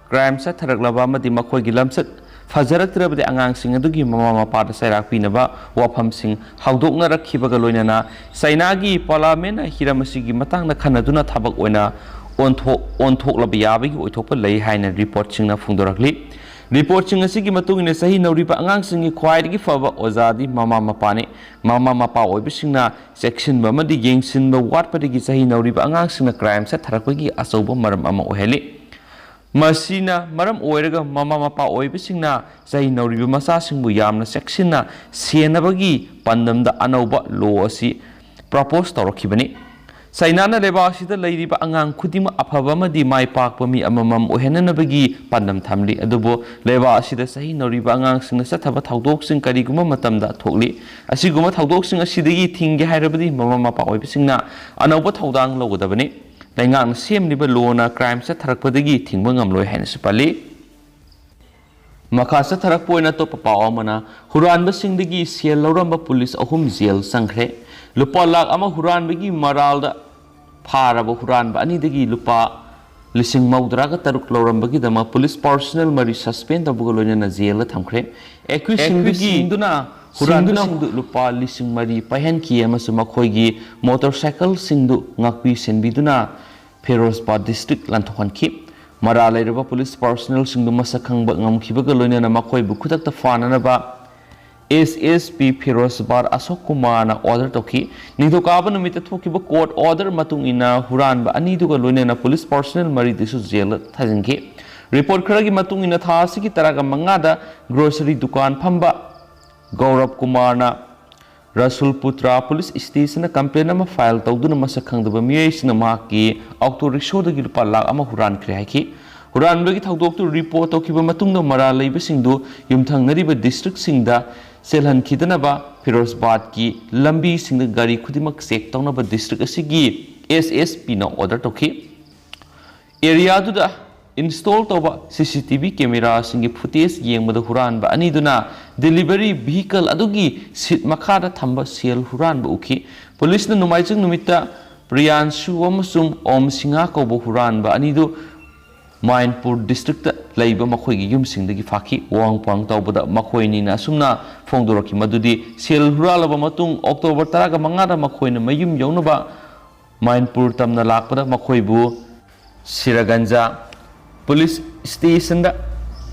ꯀ꯭ꯔꯥꯏꯝ ꯆꯠꯊꯔꯛꯂꯕ ꯑꯃꯗꯤ ꯃꯈꯣꯏꯒꯤ ꯂꯝꯆꯠ ꯐꯖꯔꯛꯇ꯭ꯔꯕꯗꯤ ꯑꯉꯥꯡꯁꯤꯡ ꯑꯗꯨꯒꯤ ꯃꯃꯥ ꯃꯄꯥꯗ ꯆꯩꯔꯥꯛ ꯄꯤꯅꯕ ꯋꯥꯐꯝꯁꯤꯡ ꯍꯧꯗꯣꯛꯅꯔꯛꯈꯤꯕꯒ ꯂꯣꯏꯅꯅ ꯆꯩꯅꯥꯒꯤ ꯄꯥꯔꯂꯥꯃꯦꯟꯅ ꯍꯤꯔꯝ ꯑꯁꯤꯒꯤ ꯃꯇꯥꯡꯗ ꯈꯟꯅꯗꯨꯅ ꯊꯕꯛ ꯑꯣꯏꯅ ꯑꯣꯟꯊꯣꯛ-, ꯑꯣꯟꯊꯣꯛꯂꯕ ꯌꯥꯕꯒꯤ ꯑꯣꯏꯊꯣꯛꯄ ꯂꯩ ꯍꯥꯏꯅ ꯔꯤꯄꯣꯔꯠꯁꯤꯡꯅ ꯐꯣꯡꯗꯣꯔꯛꯂꯤ꯫ ꯔꯤꯄꯣꯔꯠꯁꯤꯡ ꯑꯁꯤꯒꯤ ꯃꯇꯨꯡ ꯏꯟꯅ ꯆꯍꯤ ꯅꯧꯔꯤꯕ ꯑꯉꯥꯡꯁꯤꯡꯒꯤ ꯈ꯭ꯋꯥꯏꯗꯒꯤ ꯐꯕ ꯑꯣꯖꯥꯗꯤ ꯃꯃꯥ ꯃꯄꯥꯅꯤ꯫ ꯃꯃꯥ ꯃꯄꯥ ꯑꯣꯏꯕꯁꯤꯡꯅ ꯆꯦꯛꯁꯤꯟꯕ ꯑꯃꯗꯤ ꯌꯦꯡꯁꯤꯟꯕ ꯋꯥꯠꯄꯗꯒꯤ ꯆꯍꯤ ꯅꯧꯔꯤꯕ ꯑꯉꯥꯡꯁꯤꯡꯅ ꯀ꯭ꯔꯥꯏꯝ ꯆꯠꯊꯔꯛꯄꯒꯤ ꯑꯆꯧꯕ ꯃꯔꯝ ꯑꯃ ꯑꯣꯏꯍꯜꯂꯤ꯫ ꯃꯁꯤꯅ ꯃꯔꯝ ꯑꯣꯏꯔꯒ ꯃꯃꯥ ꯃꯄꯥ ꯑꯣꯏꯕꯁꯤꯡꯅ ꯆꯍꯤ ꯅꯧꯔꯤꯕ ꯃꯆꯥꯁꯤꯡꯕꯨ ꯌꯥꯝꯅ ꯆꯦꯛꯁꯤꯟꯅ ꯁꯦꯟꯅꯕꯒꯤ ꯄꯥꯟꯗꯝꯗ ꯑꯅꯧꯕ ꯂꯣ ꯑꯁꯤ ꯄ꯭ꯔꯄꯣꯖ ꯇꯧꯔꯛꯈꯤꯕꯅꯤ꯫ ꯆꯩꯅꯥꯅ ꯂꯩꯕꯥꯛ ꯑꯁꯤꯗ ꯂꯩꯔꯤꯕ ꯑꯉꯥꯡ ꯈꯨꯗꯤꯡꯃꯛ ꯑꯐꯕ ꯑꯃꯗꯤ ꯃꯥꯏ ꯄꯥꯛꯄ ꯃꯤ ꯑꯃꯃꯝ ꯑꯣꯏꯍꯟꯅꯅꯕꯒꯤ ꯄꯥꯟꯗꯝ ꯊꯝꯂꯤ꯫ ꯑꯗꯨꯕꯨ ꯂꯩꯕꯥꯛ ꯑꯁꯤꯗ ꯆꯍꯤ ꯅꯧꯔꯤꯕ ꯑꯉꯥꯡꯁꯤꯡꯅ ꯆꯠꯊꯕ ꯊꯧꯗꯣꯛꯁꯤꯡ ꯀꯔꯤꯒꯨꯝꯕ ꯃꯇꯝꯗ ꯊꯣꯛꯂꯤ꯫ ꯑꯁꯤꯒꯨꯝꯕ ꯊꯧꯗꯣꯛꯁꯤꯡ ꯑꯁꯤꯗꯒꯤ ꯊꯤꯡꯒꯦ ꯍꯥꯏꯔꯕꯗꯤ ꯃꯃꯥ ꯃꯄꯥ ꯑꯣꯏꯕꯁꯤꯡꯅ ꯑꯅꯧꯕ ꯊꯧꯗꯥꯡ ꯂꯧꯒꯗꯕꯅꯤ꯫ ꯂꯩꯉꯥꯛꯅ ꯁꯦꯝꯂꯤꯕ ꯂꯣꯅ ꯀ꯭ꯔꯥꯏꯝ ꯆꯠꯊꯔꯛꯄꯗꯒꯤ ꯊꯤꯡꯕ ꯉꯝꯂꯣꯏ ꯍꯥꯏꯅꯁꯨ ꯄꯜꯂꯤ꯫ ꯃꯈꯥ ꯆꯠꯊꯔꯛꯄ ꯑꯣꯏꯅ ꯑꯇꯣꯞꯄ ꯄꯥꯎ ꯑꯃꯅ, ꯍꯨꯔꯥꯟꯕꯁꯤꯡꯗꯒꯤ ꯁꯦꯜ ꯂꯧꯔꯝꯕ ꯄꯨꯂꯤꯁ ꯑꯍꯨꯝ ꯖꯦꯜ ꯆꯪꯈ꯭ꯔꯦ꯫ ꯂꯨꯄꯥ ꯂꯥꯈ ꯑꯃ ꯍꯨꯔꯥꯟꯕꯒꯤ ꯃꯔꯥꯜꯗ ꯐꯥꯔꯕ ꯍꯨꯔꯥꯟꯕ ꯑꯅꯤꯗꯒꯤ ꯂꯨꯄꯥ ꯂꯤꯁꯤꯡ ꯃꯧꯗ꯭ꯔꯥꯒ ꯇꯔꯨꯛ ꯂꯧꯔꯝꯕꯒꯤꯗꯃꯛ ꯄꯨꯂꯤꯁ ꯄꯥꯔꯁꯣꯅꯦꯜ ꯃꯔꯤ ꯁꯁꯄꯦꯟ ꯇꯧꯕꯒ ꯂꯣꯏꯅꯅ ꯖꯦꯜꯗ ꯊꯝꯈ꯭ꯔꯦ꯫ ꯑꯦꯀ꯭ꯌꯨꯁꯁꯤꯡꯗꯨꯒꯤ ꯑꯦꯀ꯭ꯌꯨꯁꯁꯤꯡꯗꯨꯅ ꯍꯨꯔꯥꯟꯕꯁꯤꯡꯗꯨ ꯂꯨꯄꯥ ꯂꯤꯁꯤꯡ ꯃꯔꯤ ꯄꯥꯏꯍꯟꯈꯤ ꯑꯃꯁꯨꯡ ꯃꯈꯣꯏꯒꯤ ꯃꯣꯇꯣꯔꯁꯥꯏꯀꯜꯁꯤꯡꯗꯨ ꯉꯥꯛꯄꯤ ꯁꯦꯟꯕꯤꯗꯨꯅ ꯐꯤꯔꯣꯖꯄꯥꯠ ꯗꯤꯁꯇ꯭ꯔꯤꯛ ꯂꯥꯟꯊꯣꯛꯍꯟꯈꯤ꯫ ꯃꯔꯥꯜ ꯂꯩꯔꯕ ꯄꯨꯂꯤꯁ ꯄꯥꯔꯁꯣꯅꯦꯜꯁꯤꯡꯗꯨ ꯃꯁꯛ ꯈꯪꯕ ꯉꯝꯈꯤꯕꯒ ꯂꯣꯏꯅꯅ ꯃꯈꯣꯏꯕꯨ ꯈꯨꯗꯛꯇ ꯐꯥꯅꯅꯕ ꯑꯦꯁ ꯑꯦꯁ ꯄꯤ ꯐꯤꯔꯣꯖꯕꯥꯗ ꯑꯁꯣꯛ ꯀꯨꯃꯥꯔꯅ ꯑꯣꯔꯗꯔ ꯇꯧꯈꯤ꯫ ꯅꯤꯡꯊꯧꯀꯥꯕ ꯅꯨꯃꯤꯠꯇ ꯊꯣꯛꯈꯤꯕ ꯀꯣꯔꯠ ꯑꯣꯔꯗꯔ ꯃꯇꯨꯡ ꯏꯟꯅ ꯍꯨꯔꯥꯟꯕ ꯑꯅꯤꯗꯨꯒ ꯂꯣꯏꯅꯅ ꯄꯨꯂꯤꯁ ꯄꯥꯔꯁꯣꯅꯦꯜ ꯃꯔꯤꯗꯨꯁꯨ ꯖꯦꯜꯗ ꯊꯥꯖꯤꯟꯈꯤ꯫ ꯔꯤꯄꯣꯔꯠ ꯈꯔꯒꯤ ꯃꯇꯨꯡ ꯏꯟꯅ ꯊꯥ ꯑꯁꯤꯒꯤ ꯇꯔꯥꯒ ꯃꯉꯥꯗ ꯒ꯭ꯔꯣꯁꯔꯤ ꯗꯨꯀꯥꯟ ꯐꯝꯕ ꯒꯧꯔꯕ ꯀꯨꯃꯥꯔꯅ ꯔꯁꯨꯜ ꯄꯨꯇ꯭ꯔꯥ ꯄꯨꯂꯤꯁ ꯁ꯭ꯇꯦꯁꯟꯗ ꯀꯝꯄ꯭ꯂꯦꯟ ꯑꯃ ꯐꯥꯏꯜ ꯇꯧꯗꯨꯅ ꯃꯁꯛ ꯈꯪꯗꯕ ꯃꯤꯑꯣꯏꯁꯤꯡꯅ ꯃꯍꯥꯛꯀꯤ ꯑꯣꯛꯇꯣ ꯔꯤꯛꯁꯣꯗꯒꯤ ꯂꯨꯄꯥ ꯂꯥꯈ ꯑꯃ ꯍꯨꯔꯥꯟꯈ꯭ꯔꯦ ꯍꯥꯏꯈꯤ꯫ ꯍꯨꯔꯥꯟꯕꯒꯤ ꯊꯧꯗꯣꯛꯇꯨ ꯔꯤꯄꯣꯔꯠ ꯇꯧꯈꯤꯕ ꯃꯇꯨꯡꯗ ꯃꯔꯥꯜ ꯂꯩꯕꯁꯤꯡꯗꯨ ꯌꯨꯝꯊꯪꯅꯔꯤꯕ ꯗꯤꯁꯇ꯭ꯔꯤꯛꯁꯤꯡꯗ ꯆꯦꯜꯍꯟꯈꯤꯗꯅꯕ ꯐꯤꯔꯣꯖꯕꯥꯗꯀꯤ ꯂꯝꯕꯤꯁꯤꯡꯗ ꯒꯥꯔꯤ ꯈꯨꯗꯤꯡꯃꯛ ꯆꯦꯛ ꯇꯧꯅꯕ ꯗꯤꯁꯇ꯭ꯔꯤꯛ ꯑꯁꯤꯒꯤ ꯑꯦꯁ ꯑꯦꯁ ꯄꯤꯅ ꯑꯣꯔꯗꯔ ꯇꯧꯈꯤ꯫ ꯑꯦꯔꯤꯌꯥꯗꯨꯗ ꯏꯟꯁꯇꯣꯜ ꯇꯧꯕ ꯁꯤ ꯁꯤ ꯇꯤ ꯚꯤ ꯀꯦꯃꯦꯔꯥꯁꯤꯡꯒꯤ ꯐꯨꯇꯦꯖ ꯌꯦꯡꯕꯗ ꯍꯨꯔꯥꯟꯕ ꯑꯅꯤꯗꯨꯅ ꯗꯦꯂꯤꯚꯔꯤ ꯚꯤꯍꯤꯀꯜ ꯑꯗꯨꯒꯤ ꯁꯤꯠ ꯃꯈꯥꯗ ꯊꯝꯕ ꯁꯦꯜ ꯍꯨꯔꯥꯟꯕ ꯎꯈꯤ꯫ ꯄꯨꯂꯤꯁꯅ ꯅꯣꯡꯃꯥꯏꯖꯤꯡ ꯅꯨꯃꯤꯠꯇ ꯄ꯭ꯔꯤꯌꯥꯟꯁꯨ ꯑꯃꯁꯨꯡ ꯑꯣꯝ ꯁꯤꯡꯍꯥ ꯀꯧꯕ ꯍꯨꯔꯥꯟꯕ ꯑꯅꯤꯗꯨ ꯃꯥꯏꯟꯄꯨꯔ ꯗꯤꯁꯇ꯭ꯔꯤꯛꯇ ꯂꯩꯕ ꯃꯈꯣꯏꯒꯤ ꯌꯨꯝꯁꯤꯡꯗꯒꯤ ꯐꯥꯈꯤ꯫ ꯋꯥꯍꯪ ꯄꯥꯎꯍꯪ ꯇꯧꯕꯗ ꯃꯈꯣꯏꯅꯤꯅ ꯑꯁꯨꯝꯅ ꯐꯣꯡꯗꯣꯔꯛꯈꯤ ꯃꯗꯨꯗꯤ ꯁꯦꯜ ꯍꯨꯔꯥꯜꯂꯕ ꯃꯇꯨꯡ ꯑꯣꯛꯇꯣꯕꯔ ꯇꯔꯥꯒ ꯃꯉꯥꯗ ꯃꯈꯣꯏꯅ ꯃꯌꯨꯝ ꯌꯧꯅꯕ ꯃꯥꯏꯟꯄꯨꯔ ꯇꯝꯅ ꯂꯥꯛꯄꯗ ꯃꯈꯣꯏꯕꯨ ꯁꯤꯔꯒꯟꯖꯥ ꯄꯨꯂꯤꯁ ꯁ꯭ꯇꯦꯁꯟꯗ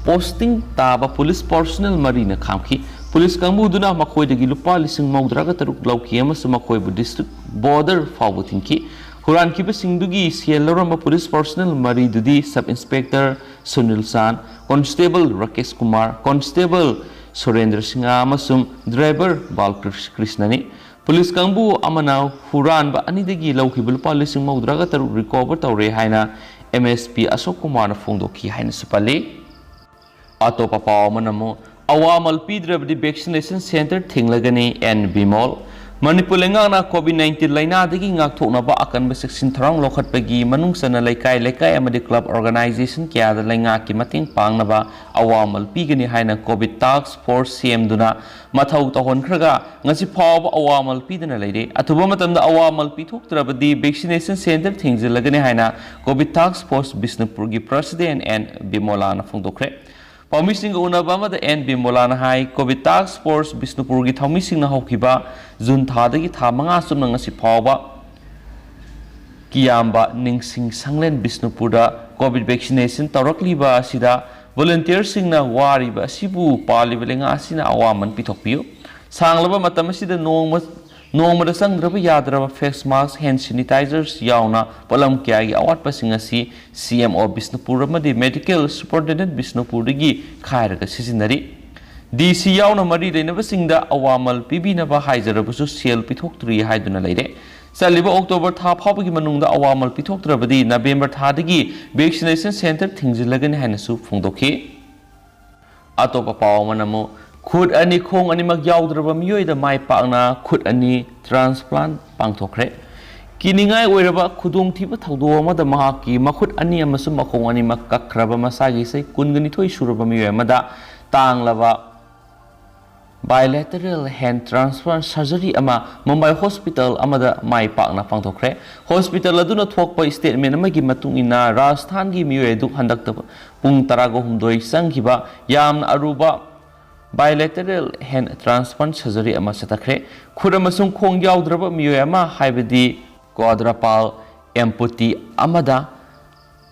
ꯄꯣꯁꯇꯤꯡ ꯇꯥꯕ ꯄꯨꯂꯤꯁ ꯄꯥꯔꯁꯣꯅꯦꯜ ꯃꯔꯤꯅ ꯈꯥꯝꯈꯤ꯫ ꯄꯨꯂꯤꯁ ꯀꯥꯡꯕꯨꯗꯨꯅ ꯃꯈꯣꯏꯗꯒꯤ ꯂꯨꯄꯥ ꯂꯤꯁꯤꯡ ꯃꯧꯗ꯭ꯔꯥꯒ ꯇꯔꯨꯛ ꯂꯧꯈꯤ ꯑꯃꯁꯨꯡ ꯃꯈꯣꯏꯕꯨ ꯗꯤꯁꯇ꯭ꯔꯤꯛ ꯕꯣꯔꯗꯔ ꯐꯥꯎꯕ ꯊꯤꯟꯈꯤ꯫ ꯍꯨꯔꯥꯟꯈꯤꯕꯁꯤꯡꯗꯨꯒꯤ ꯁꯦꯜ ꯂꯧꯔꯝꯕ ꯄꯨꯂꯤꯁ ꯄꯥꯔꯁꯣꯅꯦꯜ ꯃꯔꯤꯗꯨꯗꯤ sub inspector Sunil Chand, constable Rakesh Kumar, constable Surendra Singh ꯑꯃꯁꯨꯡ ꯗ꯭ꯔꯥꯏꯚꯔ ꯕꯥꯜꯀ꯭ꯔꯤꯁꯅꯅꯤ꯫ ꯄꯨꯂꯤꯁ ꯀꯥꯡꯕꯨ ꯑꯃꯅ ꯍꯨꯔꯥꯟꯕ ꯑꯅꯤꯗꯒꯤ ꯂꯧꯈꯤꯕ ꯂꯨꯄꯥ ꯂꯤꯁꯤꯡ ꯃꯧꯗ꯭ꯔꯥꯒ ꯇꯔꯨꯛ ꯔꯤꯀꯣꯚꯔ ꯇꯧꯔꯦ ꯍꯥꯏꯅ ꯑꯦꯝ ꯑꯦꯁ ꯄꯤ ꯑꯁꯣꯛ ꯀꯨꯃꯥꯔꯅ ꯐꯣꯡꯗꯣꯛꯈꯤ ꯍꯥꯏꯅꯁꯨ ꯄꯜꯂꯤ꯫ ꯑꯇꯣꯞꯄ ꯄꯥꯎ ꯑꯃꯅ ꯑꯃꯨꯛ ꯑꯋꯥꯃꯜ ꯄꯤꯗ꯭ꯔꯕꯗꯤ vaccination centre ꯊꯤꯡꯂꯒꯅꯤ, and Bimol. Manipur ꯂꯩꯉꯥꯛꯅ ꯀꯣꯚꯤꯗ ꯅꯥꯏꯟꯇꯤꯟ ꯂꯥꯏꯅꯥꯗꯒꯤ ꯉꯥꯛꯊꯣꯛꯅꯕ ꯑꯀꯟꯕ ꯆꯦꯛꯁꯤꯟ ꯊꯧꯔꯥꯡ ꯂꯧꯈꯠꯄꯒꯤ ꯃꯅꯨꯡ ꯆꯟꯅ ꯂꯩꯀꯥꯏ ꯂꯩꯀꯥꯏ ꯑꯃꯗꯤ ꯀ꯭ꯂꯕ ꯑꯣꯔꯒꯅꯥꯏꯖꯦꯁꯟ ꯀꯌꯥꯗ ꯂꯩꯉꯥꯛꯀꯤ ꯃꯇꯦꯡ ꯄꯥꯡꯅꯕ ꯑꯋꯥꯃꯜ ꯄꯤꯒꯅꯤ ꯍꯥꯏꯅ ꯀꯣꯚꯤꯗ ꯇꯥꯛꯁ ꯐꯣꯔꯁ ꯁꯦꯝꯗꯨꯅ ꯃꯊꯧ ꯇꯧꯍꯟꯈ꯭ꯔꯒ ꯉꯁꯤ ꯐꯥꯎꯕ ꯑꯋꯥꯃꯜ ꯄꯤꯗꯅ ꯂꯩꯔꯦ꯫ ꯑꯊꯨꯕ ꯃꯇꯝꯗ ꯑꯋꯥꯃꯜ ꯄꯤꯊꯣꯛꯇ꯭ꯔꯕꯗꯤ ꯚꯦꯛꯁꯤꯅꯦꯁꯟ ꯁꯦꯟꯇꯔ ꯊꯤꯡꯖꯤꯜꯂꯒꯅꯤ ꯍꯥꯏꯅ ꯀꯣꯚꯤꯗ ꯇꯥꯛꯁ ꯐꯣꯔꯁ ꯕꯤꯁꯅꯨꯄꯨꯔꯒꯤ ꯄ꯭ꯔꯁꯤꯗꯦꯟ ꯑꯦꯟ ꯕꯤꯃꯣꯂꯥꯅ ꯐꯣꯡꯗꯣꯛꯈ꯭ꯔꯦ꯫ ꯄꯥꯎꯃꯤꯁꯤꯡꯒ ꯎꯅꯕ ꯑꯃꯗ ꯑꯦꯟ ꯕꯤꯃꯣꯂꯥꯅ ꯍꯥꯏ, ꯀꯣꯚꯤꯗ ꯇꯥꯛꯁ ꯐꯣꯔꯁ ꯕꯤꯁꯅꯨꯄꯨꯔꯒꯤ ꯊꯧꯃꯤꯁꯤꯡꯅ ꯍꯧꯈꯤꯕ ꯖꯨꯟ ꯊꯥꯗꯒꯤ ꯊꯥ ꯃꯉꯥ ꯆꯨꯞꯅ ꯉꯁꯤ ꯐꯥꯎꯕ ꯀꯤꯌꯥꯝꯕ ꯅꯤꯡꯁꯤꯡ ꯁꯪꯂꯦꯟ ꯕꯤꯁꯅꯨꯄꯨꯔꯗ ꯀꯣꯚꯤꯗ ꯚꯦꯛꯁꯤꯅꯦꯁꯟ ꯇꯧꯔꯛꯂꯤꯕ ꯑꯁꯤꯗ ꯚꯣꯂꯨꯟꯇꯤꯌꯔꯁꯤꯡꯅ ꯋꯥꯔꯤꯕ ꯑꯁꯤꯕꯨ ꯄꯥꯜꯂꯤꯕ ꯂꯩꯉꯥꯛ ꯑꯁꯤꯅ ꯑꯋꯥꯃꯟ ꯄꯤꯊꯣꯛꯄꯤꯌꯨ꯫ ꯁꯥꯡꯂꯕ ꯃꯇꯝ ꯑꯁꯤꯗ ꯅꯣꯡꯃ ꯅꯣꯡꯃꯗ ꯆꯪꯗ꯭ꯔꯕ ꯌꯥꯗ꯭ꯔꯕ ꯐꯦꯁ ꯃꯥꯁꯛ, ꯍꯦꯟ ꯁꯦꯅꯤꯇꯥꯏꯖꯔꯁ ꯌꯥꯎꯅ ꯄꯣꯠꯂꯝ ꯀꯌꯥꯒꯤ ꯑꯋꯥꯠꯄꯁꯤꯡ ꯑꯁꯤ ꯁꯤ ꯑꯦꯝ ꯑꯣ ꯕꯤꯁꯅꯨꯄꯨꯔ ꯑꯃꯗꯤ ꯃꯦꯗꯤꯀꯦꯜ ꯁꯨꯄꯔꯤꯟꯇꯦꯟꯗꯦꯟꯠ ꯕꯤꯁꯅꯨꯄꯨꯔꯗꯒꯤ ꯈꯥꯏꯔꯒ ꯁꯤꯖꯤꯟꯅꯔꯤ꯫ ꯗꯤ ꯁꯤ ꯌꯥꯎꯅ ꯃꯔꯤ ꯂꯩꯅꯕꯁꯤꯡꯗ ꯑꯋꯥꯃꯜ ꯄꯤꯕꯤꯅꯕ ꯍꯥꯏꯖꯔꯕꯁꯨ ꯁꯦꯜ ꯄꯤꯊꯣꯛꯇ꯭ꯔꯤ ꯍꯥꯏꯗꯨꯅ ꯂꯩꯔꯦ꯫ ꯆꯠꯂꯤꯕ ꯑꯣꯛꯇꯣꯕꯔ ꯊꯥ ꯐꯥꯎꯕꯒꯤ ꯃꯅꯨꯡꯗ ꯑꯋꯥꯃꯜ ꯄꯤꯊꯣꯛꯇ꯭ꯔꯕꯗꯤ ꯅꯕꯦꯝꯕꯔ ꯊꯥꯗꯒꯤ ꯚꯦꯛꯁꯤꯅꯦꯁꯟ ꯁꯦꯟꯇꯔ ꯊꯤꯡꯖꯤꯜꯂꯒꯅꯤ ꯍꯥꯏꯅꯁꯨ ꯐꯣꯡꯗꯣꯛꯈꯤ꯫ ꯑꯇꯣꯞꯄ ꯄꯥꯎ ꯑꯃꯅ ꯑꯃꯨꯛ ꯈꯨꯠ ꯑꯅꯤ ꯈꯣꯡ ꯑꯅꯤꯃꯛ ꯌꯥꯎꯗ꯭ꯔꯕ ꯃꯤꯑꯣꯏꯗ ꯃꯥꯏ ꯄꯥꯛꯅ ꯈꯨꯠ ꯑꯅꯤ ꯇ꯭ꯔꯥꯟꯁꯄ꯭ꯂꯥꯟ ꯄꯥꯡꯊꯣꯛꯈ꯭ꯔꯦ꯫ ꯀꯤꯅꯤꯡꯉꯥꯏ ꯑꯣꯏꯔꯕ ꯈꯨꯗꯣꯡꯊꯤꯕ ꯊꯧꯗꯣꯛ ꯑꯃꯗ ꯃꯍꯥꯛꯀꯤ ꯃꯈꯨꯠ ꯑꯅꯤ ꯑꯃꯁꯨꯡ ꯃꯈꯣꯡ ꯑꯅꯤꯃꯛ ꯀꯛꯈ꯭ꯔꯕ ꯃꯁꯥꯒꯤ ꯆꯍꯤ ꯀꯨꯟꯒ ꯅꯤꯊꯣꯏ ꯁꯨꯔꯕ ꯃꯤꯑꯣꯏ ꯑꯃꯗ ꯇꯥꯡꯂꯕ bilateral hand transplant surgery ꯑꯃ ꯃꯨꯝꯕꯥꯏ ꯍꯣꯁꯄꯤꯇꯥꯜ ꯑꯃꯗ ꯃꯥꯏ ꯄꯥꯛꯅ ꯄꯥꯡꯊꯣꯛꯈ꯭ꯔꯦ꯫ ꯍꯣꯁꯄꯤꯇꯥꯜ ꯑꯗꯨꯅ ꯊꯣꯛꯄ ꯁ꯭ꯇꯦꯠꯃꯦꯟ ꯑꯃꯒꯤ ꯃꯇꯨꯡ ꯏꯟꯅ, ꯔꯥꯖꯁꯊꯥꯟꯒꯤ ꯃꯤꯑꯣꯏ ꯑꯗꯨ ꯍꯟꯗꯛꯇ ꯄꯨꯡ ꯇꯔꯥꯒ ꯍꯨꯝꯗꯣꯏ ꯆꯪꯈꯤꯕ ꯌꯥꯝꯅ ꯑꯔꯨꯕ bilateral hand transplant surgery ꯑꯃ ꯆꯠꯊꯈ꯭ꯔꯦ꯫ ꯈꯨꯠ ꯑꯃꯁꯨꯡ ꯈꯣꯡ ꯌꯥꯎꯗ꯭ꯔꯕ ꯃꯤꯑꯣꯏ ꯑꯃ, ꯍꯥꯏꯕꯗꯤ quadruple amputee ꯑꯃꯗ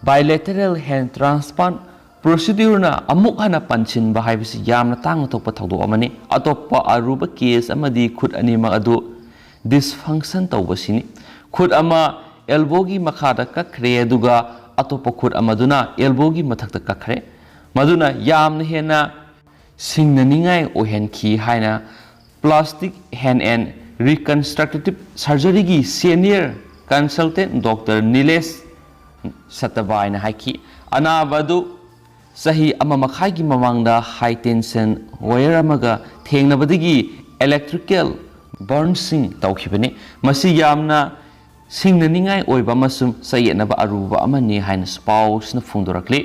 bilateral hand transplant procedureꯅ ꯑꯃꯨꯛ ꯍꯟꯅ ꯄꯟꯁꯤꯟꯕ ꯍꯥꯏꯕꯁꯤ ꯌꯥꯝꯅ ꯇꯥꯡꯅ ꯊꯣꯛꯄ ꯊꯧꯗꯣꯛ ꯑꯃꯅꯤ꯫ ꯑꯇꯣꯞꯄ ꯑꯔꯨꯕ ꯀꯦꯁ ꯑꯃꯗꯤ ꯈꯨꯠ ꯑꯅꯤꯃꯛ ꯑꯗꯨ dysfunction ꯇꯧꯕꯁꯤꯅꯤ꯫ ꯈꯨꯠ ꯑꯃ elbowꯒꯤ ꯃꯈꯥꯗ ꯀꯛꯈ꯭ꯔꯦ, ꯑꯗꯨꯒ ꯑꯇꯣꯞꯄ ꯈꯨꯠ ꯑꯃꯗꯨꯅ elbowꯒꯤ ꯃꯊꯛꯇ ꯀꯛꯈ꯭ꯔꯦ꯫ ꯃꯗꯨꯅ ꯌꯥꯝꯅ ꯍꯦꯟꯅ ꯁꯤꯡꯅꯅꯤꯡꯉꯥꯏ ꯑꯣꯏꯍꯟꯈꯤ ꯍꯥꯏꯅ plastic hand and reconstructive surgeryꯒꯤ senior consultant Doctor Nilesh Satavaina ꯍꯥꯏꯈꯤ꯫ ꯑꯅꯥꯕ ꯑꯗꯨ ꯆꯍꯤ ꯑꯃ ꯃꯈꯥꯏꯒꯤ ꯃꯃꯥꯡꯗ high tension wire ꯑꯃꯒ ꯊꯦꯡꯅꯕꯗꯒꯤ electrical burnꯁꯤꯡ ꯇꯧꯈꯤꯕꯅꯤ꯫ ꯃꯁꯤ ꯌꯥꯝꯅ ꯁꯤꯡꯅꯅꯤꯡꯉꯥꯏ ꯑꯣꯏꯕ ꯑꯃꯁꯨꯡ ꯆꯌꯦꯠꯅꯕ ꯑꯔꯨꯕ ꯑꯃꯅꯤ ꯍꯥꯏꯅꯁꯨ ꯄꯥꯎꯁꯤꯅ ꯐꯣꯡꯗꯣꯔꯛꯂꯤ꯫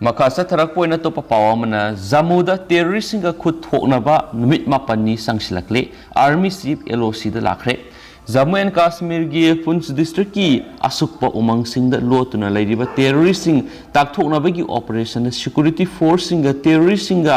ꯃꯈꯥ ꯆꯠꯊꯔꯛꯄ ꯑꯣꯏꯅ ꯑꯇꯣꯞꯄ ꯄꯥꯎ ꯑꯃꯅ, ꯖꯝꯃꯨꯗ terroristꯁꯤꯡꯒ ꯈꯨꯠ ꯊꯣꯛꯅꯕ ꯅꯨꯃꯤꯠ ꯃꯥꯄꯟꯅꯤ ꯆꯪꯁꯤꯜꯂꯛꯂꯤ꯫ Army Chief LOCꯗ ꯂꯥꯛꯈ꯭ꯔꯦ꯫ ꯖꯝꯃꯨ ꯑꯦꯟ ꯀꯥꯁꯃꯤꯔꯒꯤ ꯄꯨꯟꯆ districtꯀꯤ ꯑꯁꯨꯛꯄ ꯎꯃꯪꯁꯤꯡꯗ ꯂꯣꯠꯇꯨꯅ ꯂꯩꯔꯤꯕ terroristꯁꯤꯡ ꯇꯥꯛꯊꯣꯛꯅꯕꯒꯤ operationꯗ security forceꯁꯤꯡꯒ terroristꯁꯤꯡꯒ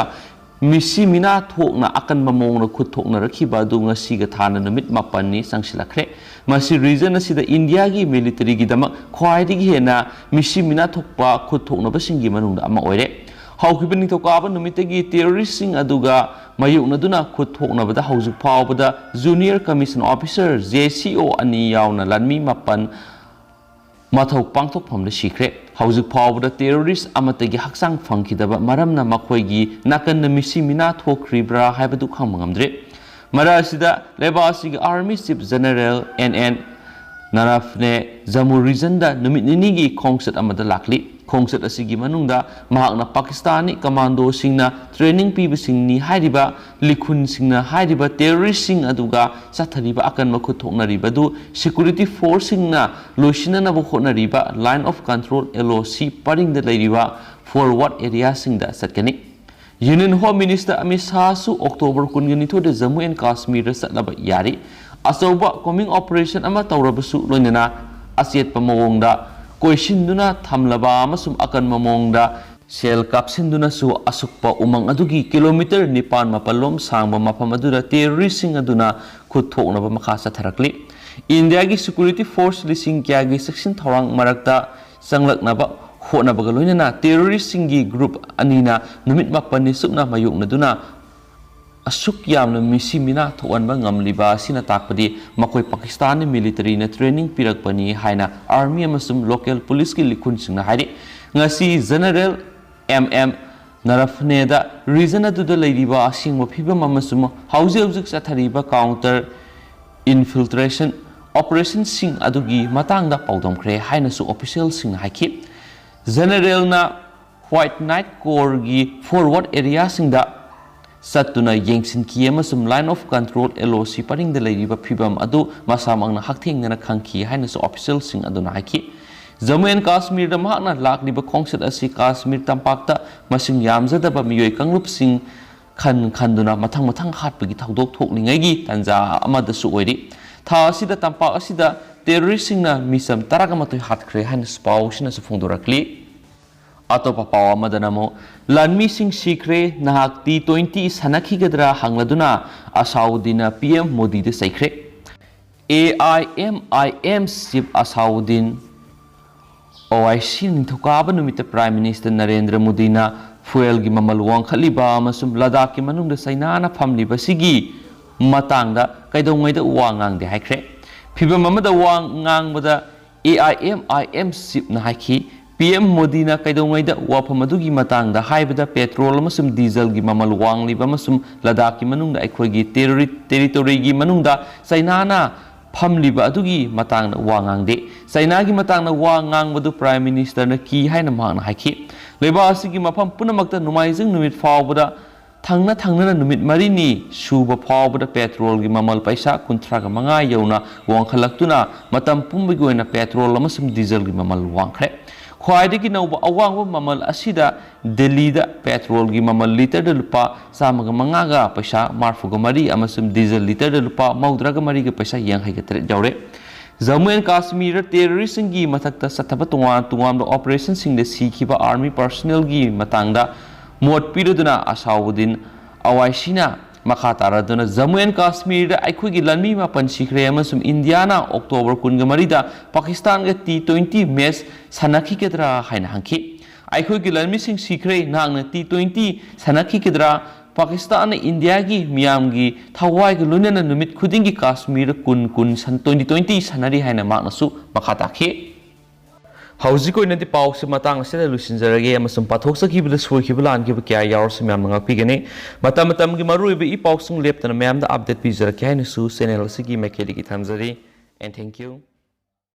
ꯃꯤꯁꯤ ꯃꯤꯅꯥ ꯊꯣꯛꯅ ꯑꯀꯟꯕ ꯃꯑꯣꯡꯗ ꯈꯨꯠ ꯊꯣꯛꯅꯔꯛꯈꯤꯕ ꯑꯗꯨ ꯉꯁꯤꯒ ꯊꯥꯅ ꯅꯨꯃꯤꯠ ꯃꯥꯄꯟꯅꯤ ꯆꯪꯁꯤꯜꯂꯛꯈ꯭ꯔꯦ꯫ ꯃꯁꯤ ꯔꯤꯖꯟ ꯑꯁꯤꯗ ꯏꯟꯗꯤꯌꯥꯒꯤ ꯃꯤꯂꯤꯇꯔꯤꯒꯤꯗꯃꯛ ꯈ꯭ꯋꯥꯏꯗꯒꯤ ꯍꯦꯟꯅ ꯃꯤꯁꯤ ꯃꯤꯅꯥ ꯊꯣꯛꯄ ꯈꯨꯠ ꯊꯣꯛꯅꯕꯁꯤꯡꯒꯤ ꯃꯅꯨꯡꯗ ꯑꯃ ꯑꯣꯏꯔꯦ꯫ ꯍꯧꯈꯤꯕ ꯅꯤꯡꯊꯧꯀꯥꯕ ꯅꯨꯃꯤꯠꯇꯒꯤ ꯇꯦꯔꯣꯔꯤꯁꯁꯤꯡ ꯑꯗꯨꯒ ꯃꯥꯌꯣꯛꯅꯗꯨꯅ ꯈꯨꯠ ꯊꯣꯛꯅꯕꯗ ꯍꯧꯖꯤꯛ ꯐꯥꯎꯕꯗ ꯖꯨꯅꯤꯌꯔ ꯀꯃꯤꯁꯟ ꯑꯣꯐꯤꯁꯔ, ꯖꯦ ꯁꯤ ꯑꯣ, ꯑꯅꯤ ꯌꯥꯎꯅ ꯂꯥꯟꯃꯤ ꯃꯥꯄꯟ ꯃꯊꯧ ꯄꯥꯡꯊꯣꯛꯐꯝꯗ ꯁꯤꯈ꯭ꯔꯦ꯫ ꯍꯧꯖꯤꯛ ꯐꯥꯎꯕꯗ ꯇꯦꯔꯣꯔꯤꯁ ꯑꯃꯠꯇꯒꯤ ꯍꯛꯆꯥꯡ ꯐꯪꯈꯤꯗꯕ ꯃꯔꯝꯅ ꯃꯈꯣꯏꯒꯤ ꯅꯥꯀꯟꯗ ꯃꯤꯁꯤ ꯃꯤꯅꯥ ꯊꯣꯛꯈ꯭ꯔꯤꯕ꯭ꯔꯥ ꯍꯥꯏꯕꯗꯨ ꯈꯪꯕ ꯉꯝꯗ꯭ꯔꯤ꯫ ꯃꯔꯛ ꯑꯁꯤꯗ ꯂꯩꯕꯥꯛ ꯑꯁꯤꯒꯤ army chief general N N Naravane Jammu ꯔꯤꯖꯟꯗ ꯅꯨꯃꯤꯠ ꯅꯤꯅꯤꯒꯤ ꯈꯣꯡꯆꯠ ꯑꯃꯗ ꯂꯥꯛꯂꯤ꯫ ꯈꯣꯡꯆꯠ ꯑꯁꯤꯒꯤ ꯃꯅꯨꯡꯗ ꯃꯍꯥꯛꯅ ꯄꯥꯀꯤꯁꯇꯥꯅꯤ ꯀꯃꯥꯟꯗꯣꯁꯤꯡꯅ ꯇ꯭ꯔꯦꯅꯤꯡ ꯄꯤꯕꯁꯤꯡꯅꯤ ꯍꯥꯏꯔꯤꯕ ꯂꯤꯈꯨꯟꯁꯤꯡꯅ ꯍꯥꯏꯔꯤꯕ ꯇꯦꯔꯣꯔꯤꯁꯁꯤꯡ ꯑꯗꯨꯒ ꯆꯠꯊꯔꯤꯕ ꯑꯀꯟꯕ ꯈꯨꯠ ꯊꯣꯛꯅꯔꯤꯕ ꯑꯗꯨ ꯁꯦꯀ꯭ꯌꯨꯔꯤꯇꯤ ꯐꯣꯔꯁꯁꯤꯡꯅ ꯂꯣꯏꯁꯤꯟꯅꯅꯕ ꯍꯣꯠꯅꯔꯤꯕ ꯂꯥꯏꯟ ꯑꯣꯐ ꯀꯟꯇ꯭ꯔꯣꯜ, ꯑꯦꯜ ꯑꯣ ꯁꯤ, ꯄꯔꯤꯡꯗ ꯂꯩꯔꯤꯕ ꯐꯣꯔꯋꯥꯔꯗ ꯑꯦꯔꯤꯌꯥꯁꯤꯡꯗ ꯆꯠꯀꯅꯤ꯫ ꯌꯨꯅꯤꯌꯟ ꯍꯣꯝ ꯃꯤꯅꯤꯁꯇꯔ ꯑꯃꯤꯠ ꯁꯥꯍꯁꯨ ꯑꯣꯛꯇꯣꯕꯔ ꯀꯨꯟꯒ ꯅꯤꯊꯣꯏꯗ ꯖꯝꯃꯨ ꯑꯦꯟ ꯀꯥꯁꯃꯤꯔꯗ ꯆꯠꯅꯕ ꯌꯥꯔꯤ꯫ ꯑꯆꯧꯕ ꯀꯣꯝꯕꯤꯡ ꯑꯣꯄꯔꯦꯁꯟ ꯑꯃ ꯇꯧꯔꯕꯁꯨ ꯂꯣꯏꯅꯅ ꯑꯆꯦꯠꯄ ꯃꯑꯣꯡꯗ ꯀꯣꯏꯁꯤꯟꯗꯨꯅ ꯊꯝꯂꯕ ꯑꯃꯁꯨꯡ ꯑꯀꯟꯕ ꯃꯑꯣꯡꯗ ꯁꯦꯜ ꯀꯥꯞꯁꯤꯟꯗꯨꯅꯁꯨ ꯑꯁꯨꯛꯄ ꯎꯃꯪ ꯑꯗꯨꯒꯤ ꯀꯤꯂꯣꯃꯤꯇꯔ ꯅꯤꯄꯥꯟ ꯃꯥꯄꯜ ꯂꯣꯝ ꯁꯥꯡꯕ ꯃꯐꯝ ꯑꯗꯨꯗ ꯇꯦꯔꯣꯔꯤꯁꯁꯤꯡ ꯑꯗꯨꯅ ꯈꯨꯠ ꯊꯣꯛꯅꯕ ꯃꯈꯥ ꯆꯠꯊꯔꯛꯂꯤ꯫ ꯏꯟꯗꯤꯌꯥꯒꯤ ꯁꯦꯀ꯭ꯌꯨꯔꯤꯇꯤ ꯐꯣꯔꯁ ꯂꯤꯁꯤꯡ ꯀꯌꯥꯒꯤ ꯆꯦꯛꯁꯤꯟ ꯊꯧꯔꯥꯡ ꯃꯔꯛꯇ ꯆꯪꯂꯛꯅꯕ ꯍꯣꯠꯅꯕꯒ ꯂꯣꯏꯅꯅ ꯇꯦꯔꯣꯔꯤꯁꯁꯤꯡꯒꯤ ꯒ꯭ꯔꯨꯞ ꯑꯅꯤꯅ ꯅꯨꯃꯤꯠ ꯃꯥꯄꯟꯅꯤ ꯆꯨꯞꯅ ꯃꯥꯌꯣꯛꯅꯗꯨꯅ ꯑꯁꯨꯛ ꯌꯥꯝꯅ ꯃꯤꯁꯤ ꯃꯤꯅꯥ ꯊꯣꯛꯍꯟꯕ ꯉꯝꯂꯤꯕ ꯑꯁꯤꯅ ꯇꯥꯛꯄꯗꯤ ꯃꯈꯣꯏ ꯄꯥꯀꯤꯁꯇꯥꯟꯒꯤ ꯃꯤꯂꯤꯇꯔꯤꯅ ꯇ꯭ꯔꯦꯅꯤꯡ ꯄꯤꯔꯛꯄꯅꯤ ꯍꯥꯏꯅ ꯑꯥꯔꯃꯤ ꯑꯃꯁꯨꯡ ꯂꯣꯀꯦꯜ ꯄꯨꯂꯤꯁꯀꯤ ꯂꯤꯈꯨꯟꯁꯤꯡꯅ ꯍꯥꯏꯔꯤ꯫ ꯉꯁꯤ ꯖꯦꯅꯔꯦꯜ ꯑꯦꯝ ꯑꯦꯝ ꯅꯔꯐꯅꯦꯗ ꯔꯤꯖꯟ ꯑꯗꯨꯗ ꯂꯩꯔꯤꯕ ꯑꯁꯦꯡꯕ ꯐꯤꯕꯝ ꯑꯃꯁꯨꯡ ꯍꯧꯖꯤꯛ ꯍꯧꯖꯤꯛ ꯆꯠꯊꯔꯤꯕ ꯀꯥꯎꯟꯇꯔ ꯏꯟꯐꯤꯜꯇ꯭ꯔꯦꯁꯟ ꯑꯣꯄꯔꯦꯁꯟꯁꯤꯡ ꯑꯗꯨꯒꯤ ꯃꯇꯥꯡꯗ ꯄꯥꯎꯗꯝꯈ꯭ꯔꯦ ꯍꯥꯏꯅꯁꯨ ꯑꯣꯐꯤꯁꯤꯌꯦꯜꯁꯤꯡꯅ ꯍꯥꯏꯈꯤ꯫ ꯖꯦꯅꯔꯦꯜꯅ ꯋꯥꯏꯠ ꯅꯥꯏꯠ ꯀꯣꯔꯒꯤ ꯐꯣꯔꯋꯥꯔꯗ ꯑꯦꯔꯤꯌꯥꯁꯤꯡꯗ ꯆꯠꯇꯨꯅ ꯌꯦꯡꯁꯤꯟꯈꯤ ꯑꯃꯁꯨꯡ ꯂꯥꯏꯟ ꯑꯣꯐ ꯀꯟꯇ꯭ꯔꯣꯜ, ꯑꯦꯜ ꯑꯣ ꯁꯤ, ꯄꯔꯤꯡꯗ ꯂꯩꯔꯤꯕ ꯐꯤꯕꯝ ꯑꯗꯨ ꯃꯁꯥꯃꯛꯅ ꯍꯛꯊꯦꯡꯅꯅ ꯈꯪꯈꯤ ꯍꯥꯏꯅꯁꯨ ꯑꯣꯐꯤꯁꯤꯌꯦꯜꯁꯤꯡ ꯑꯗꯨꯅ ꯍꯥꯏꯈꯤ꯫ ꯖꯝꯃꯨ ꯑꯦꯟ ꯀꯥꯁꯃꯤꯔꯗ ꯃꯍꯥꯛꯅ ꯂꯥꯛꯂꯤꯕ ꯈꯣꯡꯆꯠ ꯑꯁꯤ ꯀꯥꯁꯃꯤꯔ ꯇꯝꯄꯥꯛꯇ ꯃꯁꯤꯡ ꯌꯥꯝꯖꯗꯕ ꯃꯤꯑꯣꯏ ꯀꯥꯡꯂꯨꯞꯁꯤꯡ ꯈꯟ ꯈꯟꯗꯨꯅ ꯃꯊꯪ ꯃꯊꯪ ꯍꯥꯠꯄꯒꯤ ꯊꯧꯗꯣꯛ ꯊꯣꯛꯂꯤꯉꯩꯒꯤ ꯇꯥꯟꯖꯥ ꯑꯃꯗꯁꯨ ꯑꯣꯏꯔꯤ꯫ ꯊꯥ ꯑꯁꯤꯗ ꯇꯝꯄꯥꯛ ꯑꯁꯤꯗ ꯇꯦꯔꯣꯔꯤꯁꯁꯤꯡꯅ ꯃꯤꯆꯝ ꯇꯔꯥꯒ ꯃꯥꯊꯣꯏ ꯍꯥꯠꯈ꯭ꯔꯦ ꯍꯥꯏꯅꯁꯨ ꯄꯥꯎ ꯑꯁꯤꯅꯁꯨ ꯐꯣꯡꯗꯣꯔꯛꯂꯤ꯫ ꯑꯇꯣꯞꯄ ꯄꯥꯎ ꯑꯃꯗꯅ ꯑꯃꯨꯛ ꯂꯥꯟꯃꯤꯁꯤꯡ ꯁꯤꯈ꯭ꯔꯦ, ꯅꯍꯥꯛ ꯇꯤ ꯇ꯭ꯋꯦꯟꯇꯤ ꯁꯥꯟꯅꯈꯤꯒꯗ꯭ꯔꯥ ꯍꯪꯂꯗꯨꯅ ꯑꯁꯥꯎꯗꯤꯅ ꯄꯤ ꯑꯦꯝ ꯃꯣꯗꯤꯗ ꯆꯩꯈ꯭ꯔꯦ꯫ A I M I M chief Asaduddin Owaisi ꯅꯤꯡꯊꯧꯀꯥꯕ ꯅꯨꯃꯤꯠꯇ ꯄ꯭ꯔꯥꯏꯝ ꯃꯤꯅꯤꯁꯇꯔ ꯅꯔꯦꯟꯗ꯭ꯔ ꯃꯣꯗꯤꯅ ꯐ꯭ꯌꯨꯑꯦꯜꯒꯤ ꯃꯃꯜ ꯋꯥꯡꯈꯠꯂꯤꯕ ꯑꯃꯁꯨꯡ ꯂꯗꯥꯛꯀꯤ ꯃꯅꯨꯡꯗ ꯆꯩꯅꯥꯅ ꯐꯝꯂꯤꯕꯁꯤꯒꯤ ꯃꯇꯥꯡꯗ ꯀꯩꯗꯧꯉꯩꯗ ꯋꯥ ꯉꯥꯡꯗꯦ ꯍꯥꯏꯈ꯭ꯔꯦ꯫ ꯐꯤꯚꯝ ꯑꯃꯗ ꯋꯥ ꯉꯥꯡꯕꯗ ꯑꯦ ꯑꯥꯏ ꯑꯦꯝ ꯑꯥꯏ ꯑꯦꯝ ꯆꯤꯞꯅ ꯍꯥꯏꯈꯤ, ꯄꯤ ꯑꯦꯝ ꯃꯣꯗꯤꯅ ꯀꯩꯗꯧꯉꯩꯗ ꯋꯥꯐꯝ ꯑꯗꯨꯒꯤ ꯃꯇꯥꯡꯗ ꯍꯥꯏꯕꯗ ꯄꯦꯇ꯭ꯔꯣꯜ ꯑꯃꯁꯨꯡ ꯗꯤꯖꯜꯒꯤ ꯃꯃꯜ ꯋꯥꯡꯂꯤꯕ ꯑꯃꯁꯨꯡ ꯂꯗꯥꯛꯀꯤ ꯃꯅꯨꯡꯗ ꯑꯩꯈꯣꯏꯒꯤ ꯇꯦꯔꯣꯔꯤ-, ꯇꯦꯔꯤꯇꯣꯔꯤꯒꯤ ꯃꯅꯨꯡꯗ ꯆꯩꯅꯥꯅ ꯐꯝꯂꯤꯕ ꯑꯗꯨꯒꯤ ꯃꯇꯥꯡꯗ ꯋꯥ ꯉꯥꯡꯗꯦ꯫ ꯆꯩꯅꯥꯒꯤ ꯃꯇꯥꯡꯗ ꯋꯥ ꯉꯥꯡꯕꯗꯨ ꯄ꯭ꯔꯥꯏꯝ ꯃꯤꯅꯤꯁꯇꯔꯅ ꯀꯤ ꯍꯥꯏꯅ ꯃꯍꯥꯛꯅ ꯍꯥꯏꯈꯤ꯫ ꯂꯩꯕꯥꯛ ꯑꯁꯤꯒꯤ ꯃꯐꯝ ꯄꯨꯝꯅꯃꯛꯇ ꯅꯣꯡꯃꯥꯏꯖꯤꯡ ꯅꯨꯃꯤꯠ ꯐꯥꯎꯕꯗ ꯊꯪꯅ ꯊꯪꯅꯅ ꯅꯨꯃꯤꯠ ꯃꯔꯤꯅꯤ ꯁꯨꯕ ꯐꯥꯎꯕꯗ ꯄꯦꯇ꯭ꯔꯣꯜꯒꯤ ꯃꯃꯜ ꯄꯩꯁꯥ ꯀꯨꯟꯊ꯭ꯔꯥꯒ ꯃꯉꯥ ꯌꯧꯅ ꯋꯥꯡꯈꯠꯂꯛꯇꯨꯅ ꯃꯇꯝ ꯄꯨꯝꯕꯒꯤ ꯑꯣꯏꯅ ꯄꯦꯇ꯭ꯔꯣꯜ ꯑꯃꯁꯨꯡ ꯗꯤꯖꯜꯒꯤ ꯃꯃꯜ ꯋꯥꯡꯈ꯭ꯔꯦ꯫ ꯈ꯭ꯋꯥꯏꯗꯒꯤ ꯅꯧꯕ ꯑꯋꯥꯡꯕ ꯃꯃꯜ ꯑꯁꯤꯗ ꯗꯦꯜꯂꯤꯗ ꯄꯦꯇ꯭ꯔꯣꯜꯒꯤ ꯃꯃꯜ ꯂꯤꯇꯔꯗ ꯂꯨꯄꯥ ꯆꯥꯝꯃꯒ ꯃꯉꯥꯒ ꯄꯩꯁꯥ ꯃꯔꯐꯨꯒ ꯃꯔꯤ ꯑꯃꯁꯨꯡ ꯗꯤꯖꯜ ꯂꯤꯇꯔꯗ ꯂꯨꯄꯥ ꯃꯧꯗ꯭ꯔꯥꯒ ꯃꯔꯤꯒ ꯄꯩꯁꯥ ꯌꯥꯡꯈꯩꯒ ꯇꯔꯦꯠ ꯌꯧꯔꯦ꯫ ꯖꯝꯃꯨ ꯑꯦꯟ ꯀꯥꯁꯃꯤꯔꯗ ꯇꯦꯔꯣꯔꯤꯁ꯭ꯠꯁꯤꯡꯒꯤ ꯃꯊꯛꯇ ꯆꯠꯊꯕ ꯇꯣꯉꯥꯟ ꯇꯣꯉꯥꯟꯕ ꯑꯣꯄꯔꯦꯁꯟꯁꯤꯡꯗ ꯁꯤꯈꯤꯕ ꯑꯥꯔꯃꯤ ꯄꯔꯁꯣꯅꯦꯜꯒꯤ ꯃꯇꯥꯡꯗ ꯃꯣꯠ ꯄꯤꯔꯗꯨꯅ ꯑꯁꯥꯎꯗꯤꯟ ꯑꯋꯥꯏꯁꯤꯅ ꯃꯈꯥ ꯇꯥꯔꯗꯨꯅ ꯖꯝꯃꯨ ꯑꯦꯟ ꯀꯥꯁꯃꯤꯔꯗ ꯑꯩꯈꯣꯏꯒꯤ ꯂꯥꯟꯃꯤ ꯃꯥꯄꯟ ꯁꯤꯈ꯭ꯔꯦ ꯑꯃꯁꯨꯡ ꯏꯟꯗꯤꯌꯥꯅ ꯑꯣꯛꯇꯣꯕꯔ ꯀꯨꯟꯒ ꯃꯔꯤꯗ ꯄꯥꯀꯤꯁꯇꯥꯟꯒ ꯇꯤ ꯇ꯭ꯋꯦꯟꯇꯤ ꯃꯦꯆ ꯁꯥꯟꯅꯈꯤꯒꯗ꯭ꯔꯥ ꯍꯥꯏꯅ ꯍꯪꯈꯤ꯫ ꯑꯩꯈꯣꯏꯒꯤ ꯂꯥꯟꯃꯤꯁꯤꯡ ꯁꯤꯈ꯭ꯔꯦ, ꯅꯍꯥꯛꯅ ꯇꯤ ꯇ꯭ꯋꯦꯟꯇꯤ ꯁꯥꯟꯅꯈꯤꯒꯗ꯭ꯔꯥ? ꯄꯥꯀꯤꯁꯇꯥꯟꯅ ꯏꯟꯗꯤꯌꯥꯒꯤ ꯃꯤꯌꯥꯝꯒꯤ ꯊꯋꯥꯏꯒ ꯂꯣꯏꯅꯅ ꯅꯨꯃꯤꯠ ꯈꯨꯗꯤꯡꯒꯤ ꯀꯥꯁꯃꯤꯔꯗ ꯀꯨꯟ ꯀꯨꯟ ꯁꯟ-, ꯇ꯭ꯋꯦꯟꯇꯤ ꯇ꯭ꯋꯦꯟꯇꯤ ꯁꯥꯟꯅꯔꯤ ꯍꯥꯏꯅ ꯃꯍꯥꯛꯅꯁꯨ ꯃꯈꯥ ꯇꯥꯈꯤ꯫ ꯍꯧꯖꯤꯛ ꯑꯣꯏꯅꯗꯤ ꯄꯥꯎꯁꯤ ꯃꯇꯥꯡ ꯑꯁꯤꯗ ꯂꯣꯏꯁꯤꯟꯖꯔꯒꯦ ꯑꯃꯁꯨꯡ ꯄꯥꯊꯣꯛꯆꯈꯤꯕꯗ ꯁꯣꯏꯈꯤꯕ ꯂꯥꯟꯈꯤꯕ ꯀꯌꯥ ꯌꯥꯎꯔꯁꯨ ꯃꯌꯥꯝꯅ ꯉꯥꯛꯄꯤꯒꯅꯤ꯫ ꯃꯇꯝ ꯃꯇꯝꯒꯤ ꯃꯔꯨꯑꯣꯏꯕ ꯏ ꯄꯥꯎꯁꯤꯡ ꯂꯦꯞꯇꯅ ꯃꯌꯥꯝꯗ ꯑꯞꯗꯦꯠ ꯄꯤꯖꯔꯛꯀꯦ ꯍꯥꯏꯅꯁꯨ ꯆꯦꯅꯦꯜ ꯑꯁꯤꯒꯤ ꯃꯥꯏꯀꯩꯗꯒꯤ ꯊꯝꯖꯔꯤ꯫ And thank you.